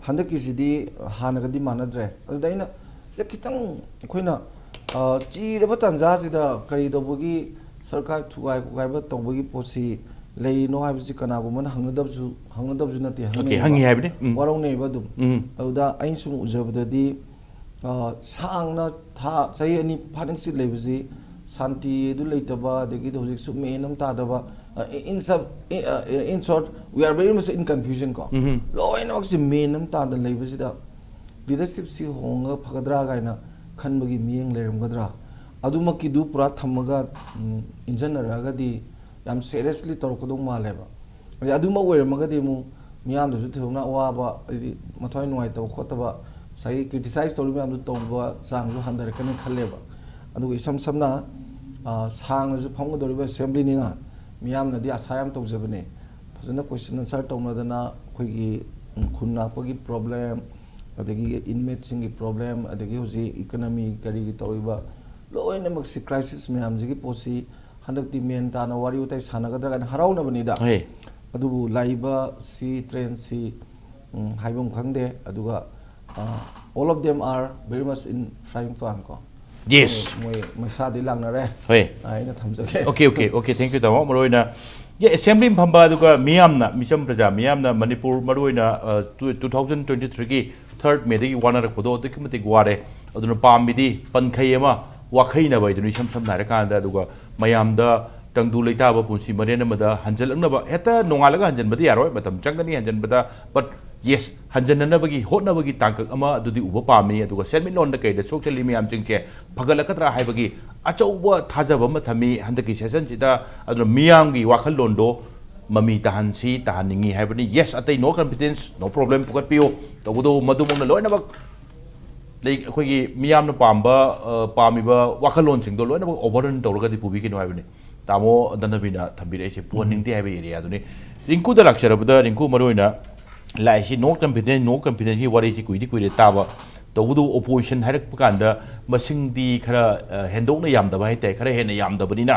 ꯍꯟꯗꯛꯀꯤꯁꯤꯗꯤ ꯍꯥꯟꯅꯒꯗꯤ ꯃꯥꯟꯅꯗ꯭ꯔꯦ꯫ ꯑꯗꯨꯗ ꯑꯩꯅ ꯁꯤꯗ ꯈꯤꯇꯪ ꯑꯩꯈꯣꯏꯅ, ꯑ, ꯆꯤꯔꯕ ꯇꯥꯟꯖꯥꯁꯤꯗ ꯀꯔꯤ ꯇꯧꯕꯒꯤ ꯁꯔꯀꯥꯔ ꯊꯨꯒꯥꯏ ꯈꯣꯠꯀꯥꯏꯕ ꯇꯧꯕꯒꯤ ꯄꯣꯠꯁꯤ ꯂꯩꯔꯤꯅꯣ ꯍꯥꯏꯕꯁꯤ ꯀꯅꯥꯒꯨꯝꯕꯅ ꯍꯪꯅꯗꯕꯁꯨ, ꯍꯪꯅꯗꯕꯁꯨ ꯅꯠꯇꯦ, ꯑꯣꯀꯦ, ꯍꯪꯅꯩꯌꯦꯕ꯫ ꯍꯪꯉꯤ ꯍꯥꯏꯕꯅꯤ꯫ ꯎꯝ꯫ ꯋꯥꯔꯧꯅꯩꯌꯦꯕ ꯑꯗꯨꯝ꯫ ꯎꯝ꯫ ꯑꯗꯨꯗ ꯑꯩꯅ ꯁꯨꯝ ꯎꯖꯕꯗꯗꯤ, ꯑ, ꯁꯥꯡꯅ ꯊꯥ, ꯆꯍꯤ ꯑꯅꯤ ꯐꯥꯅ ꯆꯤꯠ ꯂꯩꯕꯁꯤ ꯁꯥꯟꯇꯤ ꯑꯗꯨ ꯂꯩꯇꯕ, ꯑꯗꯒꯤꯗꯤ ꯍꯧꯖꯤꯛꯁꯨ ꯃꯦꯟ ꯑꯃ ꯇꯥꯗꯕ, ꯑ, in sub-, in, ꯑ, in short, we are very much in confusion ꯀꯣ꯫ ꯎꯝꯍꯨꯝ꯫ ꯂꯣꯏꯅꯃꯛꯁꯦ ꯃꯦꯟ ꯑꯃ ꯇꯥꯗꯅ ꯂꯩꯕꯁꯤꯗ ꯂꯤꯗꯔꯁꯤꯞꯁꯤ ꯍꯣꯡꯉꯒ ꯐꯒꯗ꯭ꯔꯥ ꯀꯥꯏꯅ ꯈꯟꯕꯒꯤ ꯃꯤꯠꯌꯦꯡ ꯂꯩꯔꯝꯒꯗ꯭ꯔꯥ? ꯑꯗꯨꯃꯛꯀꯤꯗꯨ ꯄꯨꯔꯥ ꯊꯝꯃꯒ, ꯎꯝ, ꯏꯟꯖꯟꯅꯔꯛꯑꯒꯗꯤ ꯌꯥꯝ ꯁꯦꯔꯤꯌꯁꯂꯤ ꯇꯧꯔꯛꯀꯗꯧ ꯃꯥꯜꯂꯦꯕ꯫ ꯑꯗꯩ ꯑꯗꯨꯃꯛ ꯑꯣꯏꯔꯝꯃꯒꯗꯤ ꯑꯃꯨꯛ ꯃꯤꯌꯥꯝꯗꯁꯨ ꯊꯣꯏꯗꯣꯛꯅ ꯑꯋꯥꯕ, ꯍꯥꯏꯗꯤ ꯃꯊ꯭ꯋꯥꯏ ꯅꯨꯡꯉꯥꯏꯇꯕ ꯈꯣꯠꯇꯕ, ꯉꯁꯥꯏꯒꯤ ꯀ꯭ꯔꯤꯇꯤꯁꯥꯏꯁ ꯇꯧꯔꯤꯕ ꯃꯌꯥꯝꯗꯨ ꯇꯧꯕ ꯆꯥꯡꯁꯨ ꯍꯟꯊꯔꯛꯀꯅꯤ ꯈꯜꯂꯦꯕ꯫ ꯑꯗꯨꯒ ꯏꯁꯝ ꯁꯝꯅ, ꯑ, ꯁꯥꯡꯅꯁꯨ ꯐꯝꯒꯗꯧꯔꯤꯕ ꯑꯦꯁꯦꯝꯕ꯭ꯂꯤꯅꯤꯅ ꯃꯤꯌꯥꯝꯅꯗꯤ ꯑꯁꯥ ꯌꯥꯝ ꯇꯧꯖꯕꯅꯦ꯫ ꯐꯖꯅ ꯀꯣꯏꯁꯟ ꯑꯟꯁꯔ ꯇꯧꯅꯗꯅ ꯑꯩꯈꯣꯏꯒꯤ, ꯎꯝ, ꯈꯨꯟ ꯉꯥꯛꯄꯒꯤ ꯄ꯭ꯔꯣꯕ꯭ꯂꯦꯝ, ꯑꯗꯒꯤ ꯏꯟꯃꯦꯠꯁꯤꯡꯒꯤ ꯄ꯭ꯔꯣꯕ꯭ꯂꯦꯝ, ꯑꯗꯒꯤ ꯍꯧꯖꯤꯛ ꯏꯀꯅꯃꯤ ꯀꯔꯤꯒꯤ ꯇꯧꯔꯤꯕ ꯂꯣꯏꯅꯃꯛꯁꯤ, ꯀ꯭ꯔꯥꯏꯁꯤꯁ ꯃꯌꯥꯝꯁꯤꯒꯤ ꯄꯣꯠꯁꯤ ꯍꯟꯗꯛꯇꯤ ꯃꯦꯟ ꯇꯥꯅ ꯋꯥꯔꯤ ꯋꯥꯇꯥꯏ ꯁꯥꯟꯅꯒꯗ꯭ꯔꯥ ꯀꯥꯏꯅ ꯍꯔꯥꯎꯅꯕꯅꯤꯗ꯫ ꯍꯣꯏ꯫ ꯑꯗꯨꯕꯨ ꯂꯥꯛꯏꯕ ꯁꯤ ꯇ꯭ꯔꯦꯟꯁꯤ, ꯎꯝ, ꯍꯥꯏꯐꯝ ꯈꯪꯗꯦ꯫ ꯑꯗꯨꯒ, ꯑ, all of them are very much in frying pan ꯀꯣ꯫ Yes꯫ ꯃꯣꯏ ꯃꯩꯁꯥꯗꯤ ꯂꯥꯡꯅꯔꯦ꯫ ꯍꯣꯏ꯫ ꯑꯩꯅ ꯊꯝꯖꯒꯦ꯫ Okay, okay, okay, thank you, ꯇꯥꯃꯣ꯫ ꯃꯔꯨ ꯑꯣꯏꯅ, ꯌꯦ, ꯑꯦꯁꯦꯝꯕ꯭ꯂꯤ ꯐꯝꯕ, ꯑꯗꯨꯒ ꯃꯤꯌꯥꯝꯅ, ꯃꯤꯆꯝ ꯄ꯭ꯔꯖꯥ ꯃꯤꯌꯥꯝꯅ ꯃꯅꯤꯄꯨꯔ, ꯃꯔꯨ ꯑꯣꯏꯅ, ꯑ, two, two thousand twenty three ꯒꯤ third May ꯗꯒꯤ ꯋꯥꯅꯔꯛꯄꯗꯣ ꯑꯗꯨꯛꯀꯤ ꯃꯇꯤꯛ ꯋꯥꯔꯦ꯫ ꯑꯗꯨꯅ ꯄꯥꯝꯃꯤꯗꯤ ꯄꯟꯈꯩ ꯑꯃ ꯋꯥꯈꯩꯅꯕ ꯍꯥꯏꯗꯨꯅꯤ, ꯏꯁꯝ ꯁꯝꯅ ꯍꯥꯏꯔꯀꯥꯟꯗ, ꯑꯗꯨꯒ ꯃꯌꯥꯝꯗ ꯇꯪꯗꯨ ꯂꯩꯇꯥꯕ ꯄꯨꯟꯁꯤ ꯃꯔꯦꯟ ꯑꯃꯗ ꯍꯟꯖꯜꯂꯛꯅꯕ, ꯍꯦꯛꯇ ꯅꯣꯡꯉꯥꯜꯂꯒ ꯍꯟꯖꯟꯕꯗꯤ ꯌꯥꯔꯣꯏ, ꯃꯇꯝ ꯆꯪꯒꯅꯤ ꯍꯟꯖꯟꯕꯗ, but yes, ꯍꯟꯖꯟꯅꯅꯕꯒꯤ ꯍꯣꯠꯅꯕꯒꯤ ꯇꯥꯡꯀꯛ ꯑꯃ ꯑꯗꯨꯗꯤ ꯎꯕ ꯄꯥꯝꯃꯤ꯫ ꯑꯗꯨꯒ ꯁꯦꯟꯃꯤꯠꯂꯣꯟꯗ ꯀꯩꯗ ꯁꯣꯛꯆꯜꯂꯤ ꯃꯌꯥꯝꯁꯤꯡꯁꯦ ꯐꯒꯠꯂꯛꯀꯗ꯭ꯔꯥ ꯍꯥꯏꯕꯒꯤ ꯑꯆꯧꯕ ꯊꯥꯖꯕ ꯑꯃ ꯊꯝꯃꯤ ꯍꯟꯗꯛꯀꯤ session ꯁꯤꯗ꯫ ꯑꯗꯨꯅ ꯃꯤꯌꯥꯝꯒꯤ ꯋꯥꯈꯜꯂꯣꯟꯗꯣ ꯃꯃꯤ ꯇꯥꯍꯟꯁꯤ, ꯇꯥꯍꯟꯅꯤꯡꯉꯤ ꯍꯥꯏꯕꯅꯤ꯫ Yes, ꯑꯇꯩ no confidence, no problem, ꯄꯨꯈꯠꯄꯤꯌꯨ꯫ ꯇꯧꯕꯇꯕꯨ ꯃꯗꯨꯃꯛꯅ ꯂꯣꯏꯅꯃꯛ ꯂꯩ, ꯑꯩꯈꯣꯏꯒꯤ ꯃꯤꯌꯥꯝꯅ ꯄꯥꯝꯕ, ꯑ, ꯄꯥꯝꯃꯤꯕ ꯋꯥꯈꯜꯂꯣꯟꯁꯤꯡꯗꯣ ꯂꯣꯏꯅꯃꯛ overrun ꯇꯧꯔꯒꯗꯤ ꯄꯨꯕꯤꯒꯅꯨ ꯍꯥꯏꯕꯅꯤ꯫ ꯇꯥꯃꯣ ꯙꯅꯕꯤꯅ ꯊꯝꯕꯤꯔꯛꯏꯁꯦ ꯄꯨꯍꯟꯅꯤꯡꯗꯦ ꯍꯥꯏꯕ area ꯗꯨꯅꯤ꯫ ꯔꯤꯡꯀꯨꯗ ꯂꯥꯛꯆꯔꯕꯗ, ꯔꯤꯡꯀꯨ, ꯃꯔꯨꯑꯣꯏꯅ ꯂꯥꯛꯏꯁꯤ no confidence, no confidence ꯀꯤ ꯋꯥꯔꯤꯁꯤ ꯀꯨꯏꯗꯤ ꯀꯨꯏꯔꯦ ꯇꯥꯕ꯫ ꯇꯧꯕꯇꯕꯨ opposition ꯍꯥꯏꯔꯛꯄ ꯀꯥꯟꯗ ꯃꯁꯤꯡꯗꯤ ꯈꯔ, ꯑ, ꯍꯦꯟꯗꯣꯛꯅ ꯌꯥꯝꯗꯕ ꯍꯥꯏꯇꯥꯔꯦ, ꯈꯔ ꯍꯦꯟꯅ ꯌꯥꯝꯗꯕꯅꯤꯅ,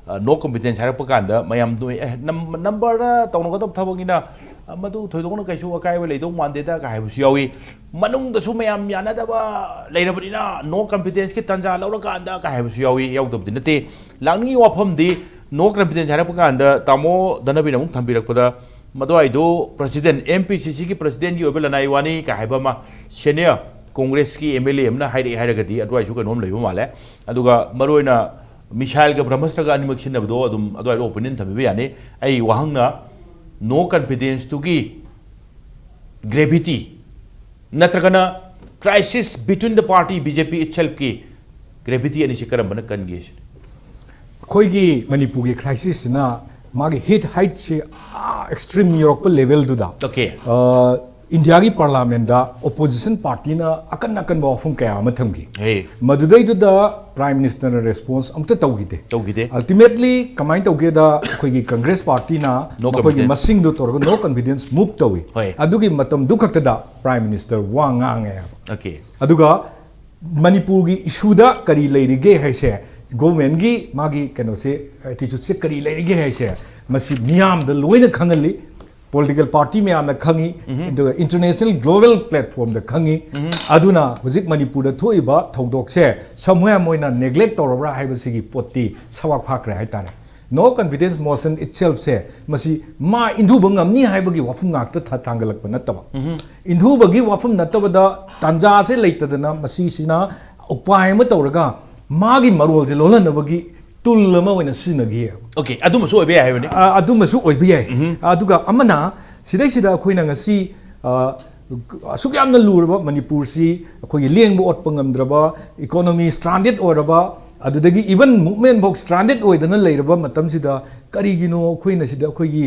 ꯑ, no confidence ꯍꯥꯏꯔꯛꯄ ꯀꯥꯟꯗ ꯃꯌꯥꯝ ꯅꯣꯏ, "ꯑꯦ, ꯅꯝ-, number ꯗ ꯇꯧꯅꯒꯗꯕ ꯊꯕꯛꯅꯤꯅ, ꯑ, ꯃꯗꯨ ꯊꯣꯏꯗꯣꯛꯅ ꯀꯩꯁꯨ ꯑꯀꯥꯏꯕ ꯂꯩꯗꯧ ꯃꯥꯟꯗꯦꯗ" ꯀ ꯍꯥꯏꯕꯁꯨ ꯌꯥꯎꯏ꯫ ꯃꯅꯨꯡꯗꯁꯨ ꯃꯌꯥꯝ ꯌꯥꯅꯗꯕ ꯂꯩꯔꯕꯅꯤꯅ no confidence ꯀꯤ ꯇꯥꯟꯖꯥ ꯂꯧꯔꯀꯥꯟꯗ ꯀ ꯍꯥꯏꯕꯁꯨ ꯌꯥꯎꯏ, ꯌꯥꯎꯗꯕꯗꯤ ꯅꯠꯇꯦ꯫ ꯂꯥꯛꯅꯤꯡꯉꯤ ꯋꯥꯐꯝꯗꯤ, no confidence ꯍꯥꯏꯔꯛꯄ ꯀꯥꯟꯗ ꯇꯥꯃꯣ ꯙꯅꯕꯤꯅ ꯑꯃꯨꯛ ꯊꯝꯕꯤꯔꯛꯄꯗ, ꯃꯗꯨꯋꯥꯏꯗꯨ president, M P C C ꯒꯤ president ꯀꯤ ꯑꯣꯏꯕ ꯂꯅꯥꯏ ꯋꯥꯅꯤ ꯀ ꯍꯥꯏꯕ ꯑꯃ senior Congress ꯀꯤ M L A ꯑꯃꯅ ꯍꯥꯏꯔꯛꯑꯦ ꯍꯥꯏꯔꯒꯗꯤ ꯑꯗꯨꯋꯥꯏꯁꯨ ꯀꯩꯅꯣꯝ ꯂꯩꯕ ꯃꯥꯜꯂꯦ꯫ ꯑꯗꯨꯒ ꯃꯔꯨꯑꯣꯏꯅ missile ꯒ ꯕ꯭ꯔꯍꯃꯁꯇ꯭ꯔꯒ ꯑꯅꯤꯃꯛ ꯁꯤꯖꯤꯟꯅꯕꯗꯣ ꯑꯗꯨꯝ ꯑꯗꯨꯋꯥꯏꯗ opinion ꯊꯝꯕꯤꯕ ꯌꯥꯅꯤ꯫ ꯑꯩ ꯋꯥꯍꯪꯅ, no confidence ꯇꯨꯒꯤ gravity ꯅꯠꯇ꯭ꯔꯒꯅ crisis between the party, B J P itself ꯀꯤ gravity ꯑꯅꯤꯁꯤ ꯀꯔꯝꯕꯅ ꯀꯟꯒꯦ ꯁꯤꯅꯤ? ꯑꯩꯈꯣꯏꯒꯤ ꯃꯅꯤꯄꯨꯔꯒꯤ crisis ꯁꯤꯅ ꯃꯥꯒꯤ heat height ꯁꯤ ꯑꯥ extreme ꯌꯧꯔꯛꯄ level ꯗꯨꯗ, Okay. ꯑ, ꯏꯟꯗꯤꯌꯥꯒꯤ parliament ꯗ opposition party ꯅ ꯑꯀꯟ ꯑꯀꯟꯕ ꯋꯥꯐꯝ ꯀꯌꯥ ꯑꯃ ꯊꯝꯈꯤ꯫ Hey. ꯃꯗꯨꯗꯩꯗꯨꯗ Prime Minister ꯅ response ꯑꯃꯨꯛꯇ ꯇꯧꯈꯤꯗꯦ꯫ ꯇꯧꯈꯤꯗꯦ꯫ Ultimately ꯀꯃꯥꯏꯅ ꯇꯧꯒꯦꯗ, ꯑꯩꯈꯣꯏꯒꯤ Congress party ꯅ No ꯃꯈꯣꯏꯒꯤ confidence. ꯃꯁꯤꯡꯗꯨ ꯇꯧꯔꯒ no confidence move ꯇꯧꯏ꯫ ꯍꯣꯏ꯫ ꯑꯗꯨꯒꯤ ꯃꯇꯝꯗꯨ ꯈꯛꯇꯗ Prime Minister ꯋꯥ ꯉꯥꯡꯉꯦ ꯍꯥꯏꯕ꯫ Okay. ꯑꯗꯨꯒ ꯃꯅꯤꯄꯨꯔꯒꯤ issue ꯗ ꯀꯔꯤ ꯂꯩꯔꯤꯒꯦ ꯍꯥꯏꯁꯦ, government ꯀꯤ ꯃꯥꯒꯤ ꯀꯩꯅꯣꯁꯦ, attitude ꯁꯦ ꯀꯔꯤ ꯂꯩꯔꯤꯒꯦ ꯍꯥꯏꯁꯦ, ꯃꯁꯤ ꯃꯤꯌꯥꯝꯗ ꯂꯣꯏꯅ ꯈꯪꯍꯜꯂꯤ꯫ Political party ꯃꯌꯥꯝꯅ ꯈꯪꯉꯤ, ꯎꯝꯍꯨꯝ꯫ ꯑꯗꯨꯒ international global platform ꯗ ꯈꯪꯉꯤ꯫ ꯎꯝꯍꯨꯝ꯫ ꯑꯗꯨꯅ ꯍꯧꯖꯤꯛ ꯃꯅꯤꯄꯨꯔꯗ ꯊꯣꯛꯏꯕ ꯊꯧꯗꯣꯛꯁꯦ ꯁꯃꯨꯍ ꯃꯣꯏꯅ neglect ꯇꯧꯔꯕ꯭ꯔꯥ ꯍꯥꯏꯕꯁꯤꯒꯤ ꯄꯣꯠꯇꯤ ꯁꯋꯥꯛ ꯐꯥꯈ꯭ꯔꯦ ꯍꯥꯏꯇꯥꯔꯦ꯫ No confidence motion itself ꯁꯦ ꯃꯁꯤ ꯃꯥ ꯏꯟꯊꯨꯕ ꯉꯝꯅꯤ ꯍꯥꯏꯕꯒꯤ ꯋꯥꯐꯝ ꯉꯥꯛꯇ ꯊ-, ꯊꯥꯡꯒꯠꯂꯛꯄ ꯅꯠꯇꯕ꯫ ꯎꯝꯍꯨꯝ꯫ ꯏꯟꯊꯨꯕꯒꯤ ꯋꯥꯐꯝ ꯅꯠꯇꯕꯗ ꯇꯥꯟꯖꯥꯁꯦ ꯂꯩꯇꯗꯅ ꯃꯁꯤꯁꯤꯅ ꯎꯄꯥꯏ ꯑꯃ ꯇꯧꯔꯒ ꯃꯥꯒꯤ ꯃꯔꯣꯜꯁꯦ ꯂꯣꯜꯍꯟꯅꯕꯒꯤ ꯇꯨꯜ ꯑꯃ ꯑꯣꯏꯅ ꯁꯤꯖꯤꯟꯅꯈꯤ꯫ ꯑꯣꯀꯦ, ꯑꯗꯨꯃꯁꯨ ꯑꯣꯏꯕ ꯌꯥꯏ ꯍꯥꯏꯕꯅꯤ꯫ ꯑ, ꯑꯗꯨꯃꯁꯨ ꯑꯣꯏꯕ ꯌꯥꯏ꯫ ꯑꯗꯨꯒ ꯑꯃꯅ, ꯁꯤꯗꯩꯁꯤꯗ ꯑꯩꯈꯣꯏꯅ ꯉꯁꯤ, ꯑ, ꯑꯁꯨꯛ ꯌꯥꯝꯅ ꯂꯨꯔꯕ ꯃꯅꯤꯄꯨꯔꯁꯤ ꯑꯩꯈꯣꯏꯒꯤ ꯂꯦꯡꯕ ꯑꯣꯠꯄ ꯉꯝꯗ꯭ꯔꯕ, ꯏꯀꯣꯅꯣꯃꯤ ꯁ꯭ꯇ꯭ꯔꯥꯟꯗꯦꯠ ꯑꯣꯏꯔꯕ, ꯑꯗꯨꯗꯒꯤ ꯏꯚꯟ ꯃꯨꯚꯃꯦꯟ ꯐꯥꯎ ꯁ꯭ꯇ꯭ꯔꯥꯟꯗꯦꯠ ꯑꯣꯏꯗꯅ ꯂꯩꯔꯕ ꯃꯇꯝꯁꯤꯗ, ꯀꯔꯤꯒꯤꯅꯣ ꯑꯩꯈꯣꯏꯅ ꯁꯤꯗ ꯑꯩꯈꯣꯏꯒꯤ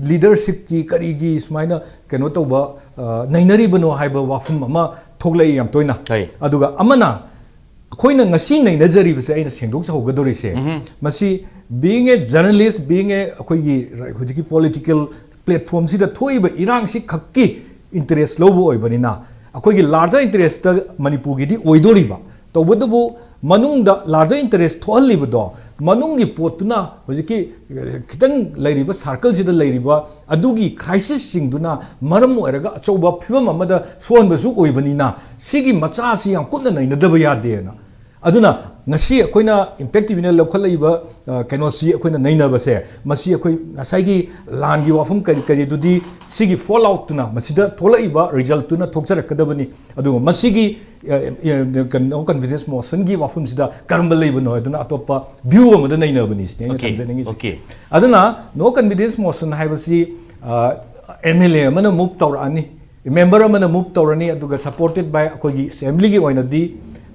ꯂꯤꯗꯔꯁꯤꯞꯀꯤ ꯀꯔꯤꯒꯤ ꯁꯨꯃꯥꯏꯅ ꯀꯩꯅꯣ ꯇꯧꯕ, ꯑ, ꯅꯩꯅꯔꯤꯕꯅꯣ ꯍꯥꯏꯕ ꯋꯥꯐꯝ ꯑꯃ ꯊꯣꯛꯂꯛꯏ ꯌꯥꯝ ꯇꯣꯏꯅ꯫ ꯍꯣꯏ꯫ ꯑꯗꯨꯒ ꯑꯃꯅ, ꯑꯩꯈꯣꯏꯅ ꯉꯁꯤ ꯅꯩꯅꯖꯔꯤꯕꯁꯦ ꯑꯩꯅ ꯁꯦꯡꯗꯣꯛꯆꯍꯧꯒꯗꯧꯔꯤꯁꯦ, ꯃꯁꯤ being a journalist, being a ꯑꯩꯈꯣꯏꯒꯤ ꯍꯧꯖꯤꯛꯀꯤ ꯄꯣꯂꯤꯇꯤꯀꯦꯜ ꯄ꯭ꯂꯦꯠꯐꯣꯝꯁꯤ ꯈꯛꯀꯤ ꯏꯟꯇꯔꯦꯁ ꯂꯧꯕ ꯑꯣꯏꯕꯅꯤꯅ, ꯑꯩꯈꯣꯏꯒꯤ ꯂꯥꯔꯖꯔ ꯏꯟꯇꯔꯦꯁꯇ ꯃꯅꯤꯄꯨꯔꯒꯤꯗꯤ ꯑꯣꯏꯗꯣꯔꯤꯕ, ꯇꯧꯕꯇꯕꯨ ꯃꯅꯨꯡꯗ ꯂꯥꯔꯖꯔ ꯏꯟꯇꯔꯦꯁ ꯊꯣꯛꯍꯜꯂꯤꯕꯗꯣ, ꯃꯅꯨꯡꯒꯤ ꯄꯣꯠꯇꯨꯅ ꯍꯧꯖꯤꯛꯀꯤ ꯈꯤꯇꯪ ꯂꯩꯔꯤꯕ ꯁꯥꯔꯀꯜꯁꯤꯗ ꯂꯩꯔꯤꯕ ꯑꯗꯨꯒꯤ ꯀ꯭ꯔꯥꯏꯁꯤꯁꯁꯤꯡꯗꯨꯅ ꯃꯔꯝ ꯑꯣꯏꯔꯒ ꯑꯆꯧꯕ ꯐꯤꯕꯝ ꯑꯃꯗ ꯁꯣꯛꯍꯟꯕꯁꯨ ꯑꯣꯏꯕꯅꯤꯅ, ꯁꯤꯒꯤ ꯃꯆꯥꯁꯤ ꯌꯥꯝ ꯀꯨꯞꯅ ꯅꯩꯅꯗꯕ ꯌꯥꯗꯦꯅ꯫ ꯑꯗꯨꯅ ꯉꯁꯤ ꯑꯩꯈꯣꯏꯅ ꯏꯝꯄꯦꯛ ꯇꯤꯚꯤꯅ ꯂꯧꯈꯠꯂꯛꯏꯕ, ꯑ, ꯀꯩꯅꯣꯁꯤ ꯑꯩꯈꯣꯏꯅ ꯅꯩꯅꯕꯁꯦ, ꯃꯁꯤ ꯑꯩꯈꯣꯏ ꯉꯁꯥꯏꯒꯤ ꯂꯥꯟꯒꯤ ꯋꯥꯐꯝ ꯀꯔꯤ ꯀꯔꯤꯗꯨꯗꯤ ꯁꯤꯒꯤ ꯐꯣꯜ ꯑꯥꯎꯠꯇꯨꯅ, ꯃꯁꯤꯗ ꯊꯣꯛꯂꯛꯏꯕ ꯔꯤꯖꯜꯠꯇꯨꯅ ꯊꯣꯛꯆꯔꯛꯀꯗꯕꯅꯤ꯫ ꯑꯗꯨꯒ ꯃꯁꯤꯒꯤ, ꯑ, ꯑ, ꯀꯩꯅꯣ, ꯀꯟꯐꯤꯗꯦꯟꯁ ꯃꯣꯁꯟꯒꯤ ꯋꯥꯐꯝꯁꯤꯗ ꯀꯔꯝꯕ ꯂꯩꯕꯅꯣ ꯍꯥꯏꯗꯨꯅ ꯑꯇꯣꯞꯄ ꯚ꯭ꯌꯨ ꯑꯃꯗ ꯅꯩꯅꯕꯅꯤ ꯁꯤꯅꯤ ꯑꯩꯅ Okay, ꯊꯝꯖꯅꯤꯡꯉꯤꯁꯦ꯫ okay. ꯑꯗꯨꯅ no confidence motion ꯍꯥꯏꯕꯁꯤ, ꯑ, ꯑꯦꯝ ꯑꯦꯜ ꯑꯦ ꯑꯃꯅ ꯃꯨꯚ ꯇꯧꯔꯛꯑꯅꯤ, ꯃꯦꯝꯕꯔ ꯑꯃꯅ ꯃꯨꯚ ꯇꯧꯔꯅꯤ, ꯑꯗꯨꯒ supported by ꯑꯩꯈꯣꯏꯒꯤ ꯑꯦꯁꯦꯝꯕ꯭ꯂꯤꯒꯤ ꯑꯣꯏꯅꯗꯤ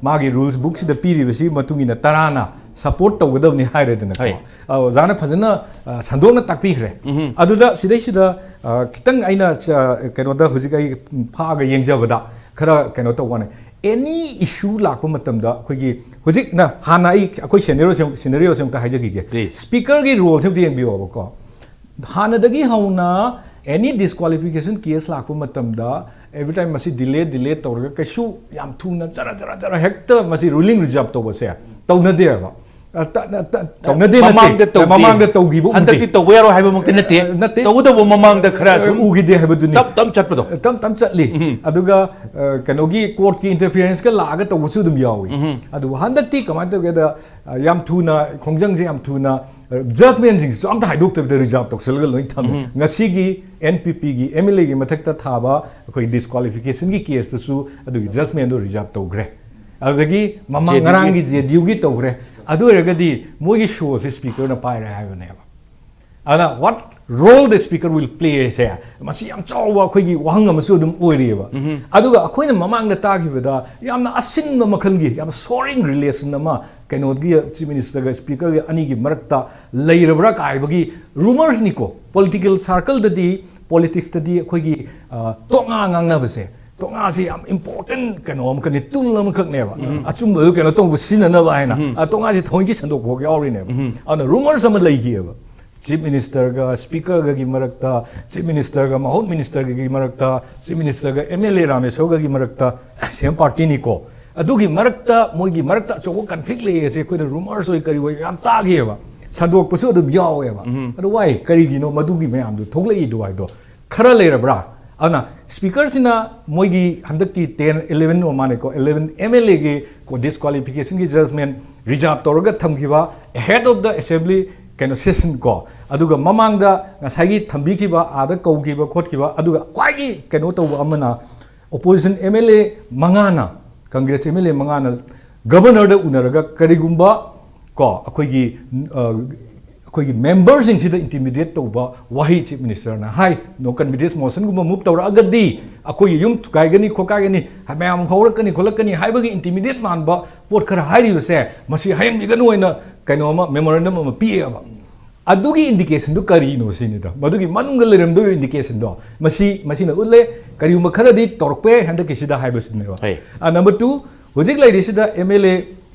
ꯃꯥꯒꯤ ꯔꯨꯜꯁ ꯕꯨꯛꯁꯤꯗ ꯄꯤꯔꯤꯕꯁꯤ ꯃꯇꯨꯡ ꯏꯟꯅ ꯇꯔꯥꯅ ꯁꯄꯣꯔꯠ ꯇꯧꯒꯗꯕꯅꯤ ꯍꯥꯏꯔꯦꯗꯅꯀꯣ꯫ ꯍꯣꯏ꯫ ꯑ, ꯑꯣꯖꯥꯅ ꯐꯖꯅ, ꯑ, ꯁꯟꯗꯣꯛꯅ ꯇꯥꯛꯄꯤꯈ꯭ꯔꯦ꯫ ꯑꯗꯨꯗ ꯁꯤꯗꯩꯁꯤꯗ, ꯑ, ꯈꯤꯇꯪ ꯑꯩꯅ, ꯑ, ꯀꯩꯅꯣꯗ ꯍꯧꯖꯤꯛ ꯑꯩ ꯐꯥꯛꯑꯒ ꯌꯦꯡꯖꯕꯗ ꯈꯔ ꯀꯩꯅꯣ ꯇꯧꯕ ꯋꯥꯅꯤ꯫ ꯑꯦꯅꯤ ꯏꯁꯨ ꯂꯥꯛꯄ ꯃꯇꯝꯗ ꯑꯩꯈꯣꯏꯒꯤ ꯍꯧꯖꯤꯛꯅ ꯍꯥꯟꯅ ꯑꯩ ꯑꯩꯈꯣꯏ ꯁꯦꯅꯦꯔꯤꯑꯣꯁꯦ, ꯁꯦꯅꯦꯔꯤꯑꯣꯁꯦ ꯑꯝꯇ ꯍꯥꯏꯖꯈꯤꯒꯦ꯫ Please. ꯁ꯭ꯄꯤꯀꯔꯒꯤ ꯔꯣꯜꯁꯦ ꯑꯝꯇ ꯌꯦꯡꯕꯤꯌꯣꯕꯀꯣ꯫ ꯍꯥꯟꯅꯗꯒꯤ ꯍꯧꯅ ꯑꯦꯅꯤ ꯗꯤꯁꯀ꯭ꯋꯥꯂꯤꯐꯤꯀꯦꯁꯟ ꯀꯦꯁ ꯂꯥꯛꯄ ꯃꯇꯝꯗ every time ꯃꯁꯤ ꯗꯤꯂꯦ ꯗꯤꯂꯦ ꯇꯧꯔꯒ ꯀꯩꯁꯨ ꯌꯥꯝ ꯊꯨꯅ ꯖꯔ ꯖꯔ ꯖꯔ ꯍꯦꯛꯇ ꯃꯁꯤ ꯔꯨꯂꯤꯡ ꯔꯤꯖꯥꯔꯚ ꯇꯧꯕꯁꯦ ꯇꯧꯅꯗꯦꯕ꯫ ꯑ, ꯇ-, ꯅ-, ꯇ-, ꯇꯧꯅꯗꯦ ꯅꯠꯇꯦ꯫ ꯃꯃꯥꯡꯗ ꯇꯧꯗꯦ꯫ ꯃꯃꯥꯡꯗ ꯇꯧꯈꯤꯕ ꯎꯗꯦ꯫ ꯍꯟꯗꯛꯇꯤ ꯇꯧꯕ ꯌꯥꯔꯣꯏ ꯍꯥꯏꯕꯃꯛꯇꯤ ꯅꯠꯇꯦ꯫ ꯑ, ꯅꯠꯇꯦ꯫ ꯇꯧꯕꯇꯕꯨ ꯃꯃꯥꯡꯗ ꯈꯔ ꯑ, ꯁꯨꯝ ꯎꯈꯤꯗꯦ ꯍꯥꯏꯕꯗꯨꯅꯤ꯫ ꯇꯞ ꯇꯞ ꯆꯠꯄꯗꯣ꯫ ꯇꯞ ꯇꯞ ꯆꯠꯂꯤ꯫ ꯑꯗꯨꯒ, ꯑ, ꯀꯩꯅꯣꯒꯤ ꯀꯣꯔꯠꯀꯤ ꯏꯟꯇꯔꯐꯤꯌꯔꯦꯟꯁꯀ ꯂꯥꯛꯑꯒ ꯇꯧꯕꯁꯨ ꯑꯗꯨꯝ ꯌꯥꯎꯏ꯫ ꯑꯗꯨꯕꯨ ꯍꯟꯗꯛꯇꯤ ꯀꯃꯥꯏꯅ ꯇꯧꯒꯦꯗ, ꯑ, ꯌꯥꯝ ꯊꯨꯅ ꯈꯣꯡꯖꯪꯁꯦ ꯌꯥꯝ ꯊꯨꯅ, ꯑ, ꯖꯖꯃꯦꯟꯁꯤꯡꯁꯤꯁꯨ ꯑꯝꯇ ꯍꯥꯏꯗꯣꯛꯇꯕꯤꯗ ꯔꯤꯖꯥꯔꯚ ꯇꯧꯁꯜꯂꯒ ꯂꯣꯏ ꯊꯝꯃꯦ꯫ ꯉꯁꯤꯒꯤ ꯑꯦꯟ ꯄꯤ ꯄꯤꯒꯤ ꯑꯦꯝ ꯑꯦꯜ ꯑꯦꯒꯤ ꯃꯊꯛꯇ ꯊꯥꯕ ꯑꯩꯈꯣꯏ ꯗꯤꯁꯀ꯭ꯋꯥꯂꯤꯐꯤꯀꯦꯁꯟꯒꯤ ꯀꯦꯁꯇꯨꯁꯨ ꯑꯗꯨꯒꯤ ꯖꯖꯃꯦꯟꯗꯨ ꯔꯤꯖꯥꯔꯚ ꯇꯧꯈ꯭ꯔꯦ꯫ ꯑꯗꯨꯗꯒꯤ ꯃꯃꯥꯡ ꯖꯦ ꯗꯤ ꯌꯨꯒꯤ꯫ ꯉꯔꯥꯡꯒꯤ ꯖꯦ ꯗꯤ ꯌꯨꯒꯤ ꯇꯧꯈ꯭ꯔꯦ꯫ ꯑꯗꯨ ꯑꯣꯏꯔꯒꯗꯤ ꯃꯣꯏꯒꯤ ꯁꯣꯁꯦ ꯁ꯭ꯄꯤꯀꯔꯅ ꯄꯥꯏꯔꯦ ꯍꯥꯏꯕꯅꯦꯕ꯫ ꯑꯗꯨꯅ what role the speaker will play ꯁꯦ, ꯃꯁꯤ ꯌꯥꯝ ꯆꯥꯎꯕ ꯑꯩꯈꯣꯏꯒꯤ ꯋꯥꯍꯪ ꯑꯃꯁꯨ ꯑꯗꯨꯝ ꯑꯣꯏꯔꯤꯑꯕ꯫ ꯑꯗꯨꯒ ꯑꯩꯈꯣꯏꯅ ꯃꯃꯥꯡꯗ ꯇꯥꯈꯤꯕꯗ ꯌꯥꯝꯅ ꯑꯁꯤꯟꯕ ꯃꯈꯜꯒꯤ, ꯌꯥꯝ soaring relation ꯑꯃ ꯀꯩꯅꯣꯒꯤ chief ministerꯒ speakerꯒ ꯑꯅꯤꯒꯤ ꯃꯔꯛꯇ ꯂꯩꯔꯕ꯭ꯔꯥ ꯀꯥꯏꯕꯒꯤ rumorsꯅꯤꯀꯣ꯫ Political circleꯗꯗꯤ, politicsꯇꯗꯤ ꯑꯩꯈꯣꯏꯒꯤ, ꯑ, ꯇꯣꯉꯥ ꯉꯥꯡꯅꯕꯁꯦ, ꯇꯣꯉꯥꯁꯦ ꯌꯥꯝ important ꯀꯩꯅꯣ ꯑꯃꯈꯛꯅꯤ, tool ꯑꯃꯈꯛꯅꯦꯕ꯫ ꯑꯆꯨꯝꯕꯗꯨ ꯀꯩꯅꯣ ꯇꯧꯕ ꯁꯤꯖꯤꯟꯅꯅꯕ ꯍꯥꯏꯅ꯫ ꯑ, ꯇꯣꯉꯥꯁꯦ ꯊꯑꯣꯏꯒꯤ ꯁꯟꯗꯣꯛꯄ ꯐꯥꯎ ꯌꯥꯎꯔꯤꯅꯦꯕ꯫ ꯑꯗꯨꯅ rumours ꯑꯃ ꯂꯩꯈꯤꯑꯕ꯫ Chief ministerꯒ speakerꯒꯒꯤ ꯃꯔꯛꯇ, chief ministerꯒ ꯃꯍꯨꯠ ministerꯒꯒꯤ ꯃꯔꯛꯇ, chief ministerꯒ MLA ꯔꯥꯃꯦꯁꯣꯔꯒꯒꯤ ꯃꯔꯛꯇ, same partyꯅꯤꯀꯣ꯫ ꯑꯗꯨꯒꯤ ꯃꯔꯛꯇ, ꯃꯣꯏꯒꯤ ꯃꯔꯛꯇ ꯑꯆꯧꯕ conflict ꯂꯩꯌꯦꯁꯦ ꯑꯩꯈꯣꯏꯅ rumours ꯑꯣꯏ ꯀꯔꯤ ꯑꯣꯏ ꯌꯥꯝ ꯇꯥꯈꯤꯑꯕ꯫ ꯁꯟꯗꯣꯛꯄꯁꯨ ꯑꯗꯨꯝ ꯌꯥꯎꯋꯦꯕ꯫ ꯑꯗꯣ why? ꯀꯔꯤꯒꯤꯅꯣ ꯃꯗꯨꯒꯤ ꯃꯌꯥꯝꯗꯨ ꯊꯣꯛꯂꯛꯏꯗꯣ ꯍꯥꯏꯗꯣ? ꯈꯔ ꯂꯩꯔꯕ꯭ꯔꯥ? ꯑꯗꯨꯅ speakerꯁꯤꯅ ꯃꯣꯏꯒꯤ ꯍꯟꯗꯛꯀꯤ ten, eleven ꯑꯣꯏ ꯃꯥꯜꯂꯦꯀꯣ, eleven MLAꯒꯤ ꯀꯣ-, disqualificationꯒꯤ judgment reserve ꯇꯧꯔꯒ ꯊꯝꯈꯤꯕ ahead of the assembly ꯀꯩꯅꯣ session ꯀꯣ, ꯑꯗꯨꯒ ꯃꯃꯥꯡꯗ ꯉꯁꯥꯏꯒꯤ ꯊꯝꯕꯤꯈꯤꯕ, ꯑꯥꯗ ꯀꯧꯈꯤꯕ ꯈꯣꯠꯈꯤꯕ, ꯑꯗꯨꯒ ꯈ꯭ꯋꯥꯏꯒꯤ ꯀꯩꯅꯣ ꯇꯧꯕ ꯑꯃꯅ opposition MLA ꯃꯉꯥꯅ, Congress MLA ꯃꯉꯥꯅ governorꯗ ꯎꯅꯔꯒ ꯀꯔꯤꯒꯨꯝꯕ ꯀꯣ ꯑꯩꯈꯣꯏꯒꯤ, ꯑ, ꯑꯩꯈꯣꯏꯒꯤ memberꯁꯤꯡꯁꯤꯗ intimidate ꯇꯧꯕ ꯋꯥꯍꯩ chief ministerꯅ ꯍꯥꯏ, no confidence motionꯒꯨꯝꯕ move ꯇꯧꯔꯛꯑꯒꯗꯤ ꯑꯩꯈꯣꯏꯒꯤ ꯌꯨꯝ ꯊꯨꯒꯥꯏꯒꯅꯤ, ꯈꯣꯠꯀꯥꯏꯒꯅꯤ, ꯃꯌꯥꯝ ꯍꯧꯔꯛꯀꯅꯤ, ꯈꯣꯠꯂꯛꯀꯅꯤ ꯍꯥꯏꯕꯒꯤ intimidate ꯃꯥꯟꯕ ꯄꯣꯠ ꯈꯔ ꯍꯥꯏꯔꯤꯕꯁꯦ, ꯃꯁꯤ ꯍꯌꯦꯡ ꯃꯤꯒꯅꯨ ꯑꯣꯏꯅ ꯀꯩꯅꯣ ꯑꯃ, memorandum ꯑꯃ ꯄꯤꯌꯦꯕ꯫ ꯑꯗꯨꯒꯤ indicationꯗꯨ ꯀꯔꯤꯅꯣ ꯁꯤꯅꯤꯗ, ꯃꯗꯨꯒꯤ ꯃꯅꯨꯡꯗ ꯂꯩꯔꯝꯗꯣꯏꯕ indicationꯗꯣ ꯃꯁꯤ, ꯃꯁꯤꯅ ꯎꯠꯂꯦ꯫ ꯀꯔꯤꯒꯨꯝꯕ ꯈꯔꯗꯤ ꯇꯧꯔꯛꯄ ꯌꯥꯏ ꯍꯟꯗꯛꯀꯤꯁꯤꯗ ꯍꯥꯏꯕꯁꯤꯅꯦꯕ꯫ ꯍꯣꯏ꯫ ꯑ, number two, ꯍꯧꯖꯤꯛ ꯂꯩꯔꯤꯁꯤꯗ MLA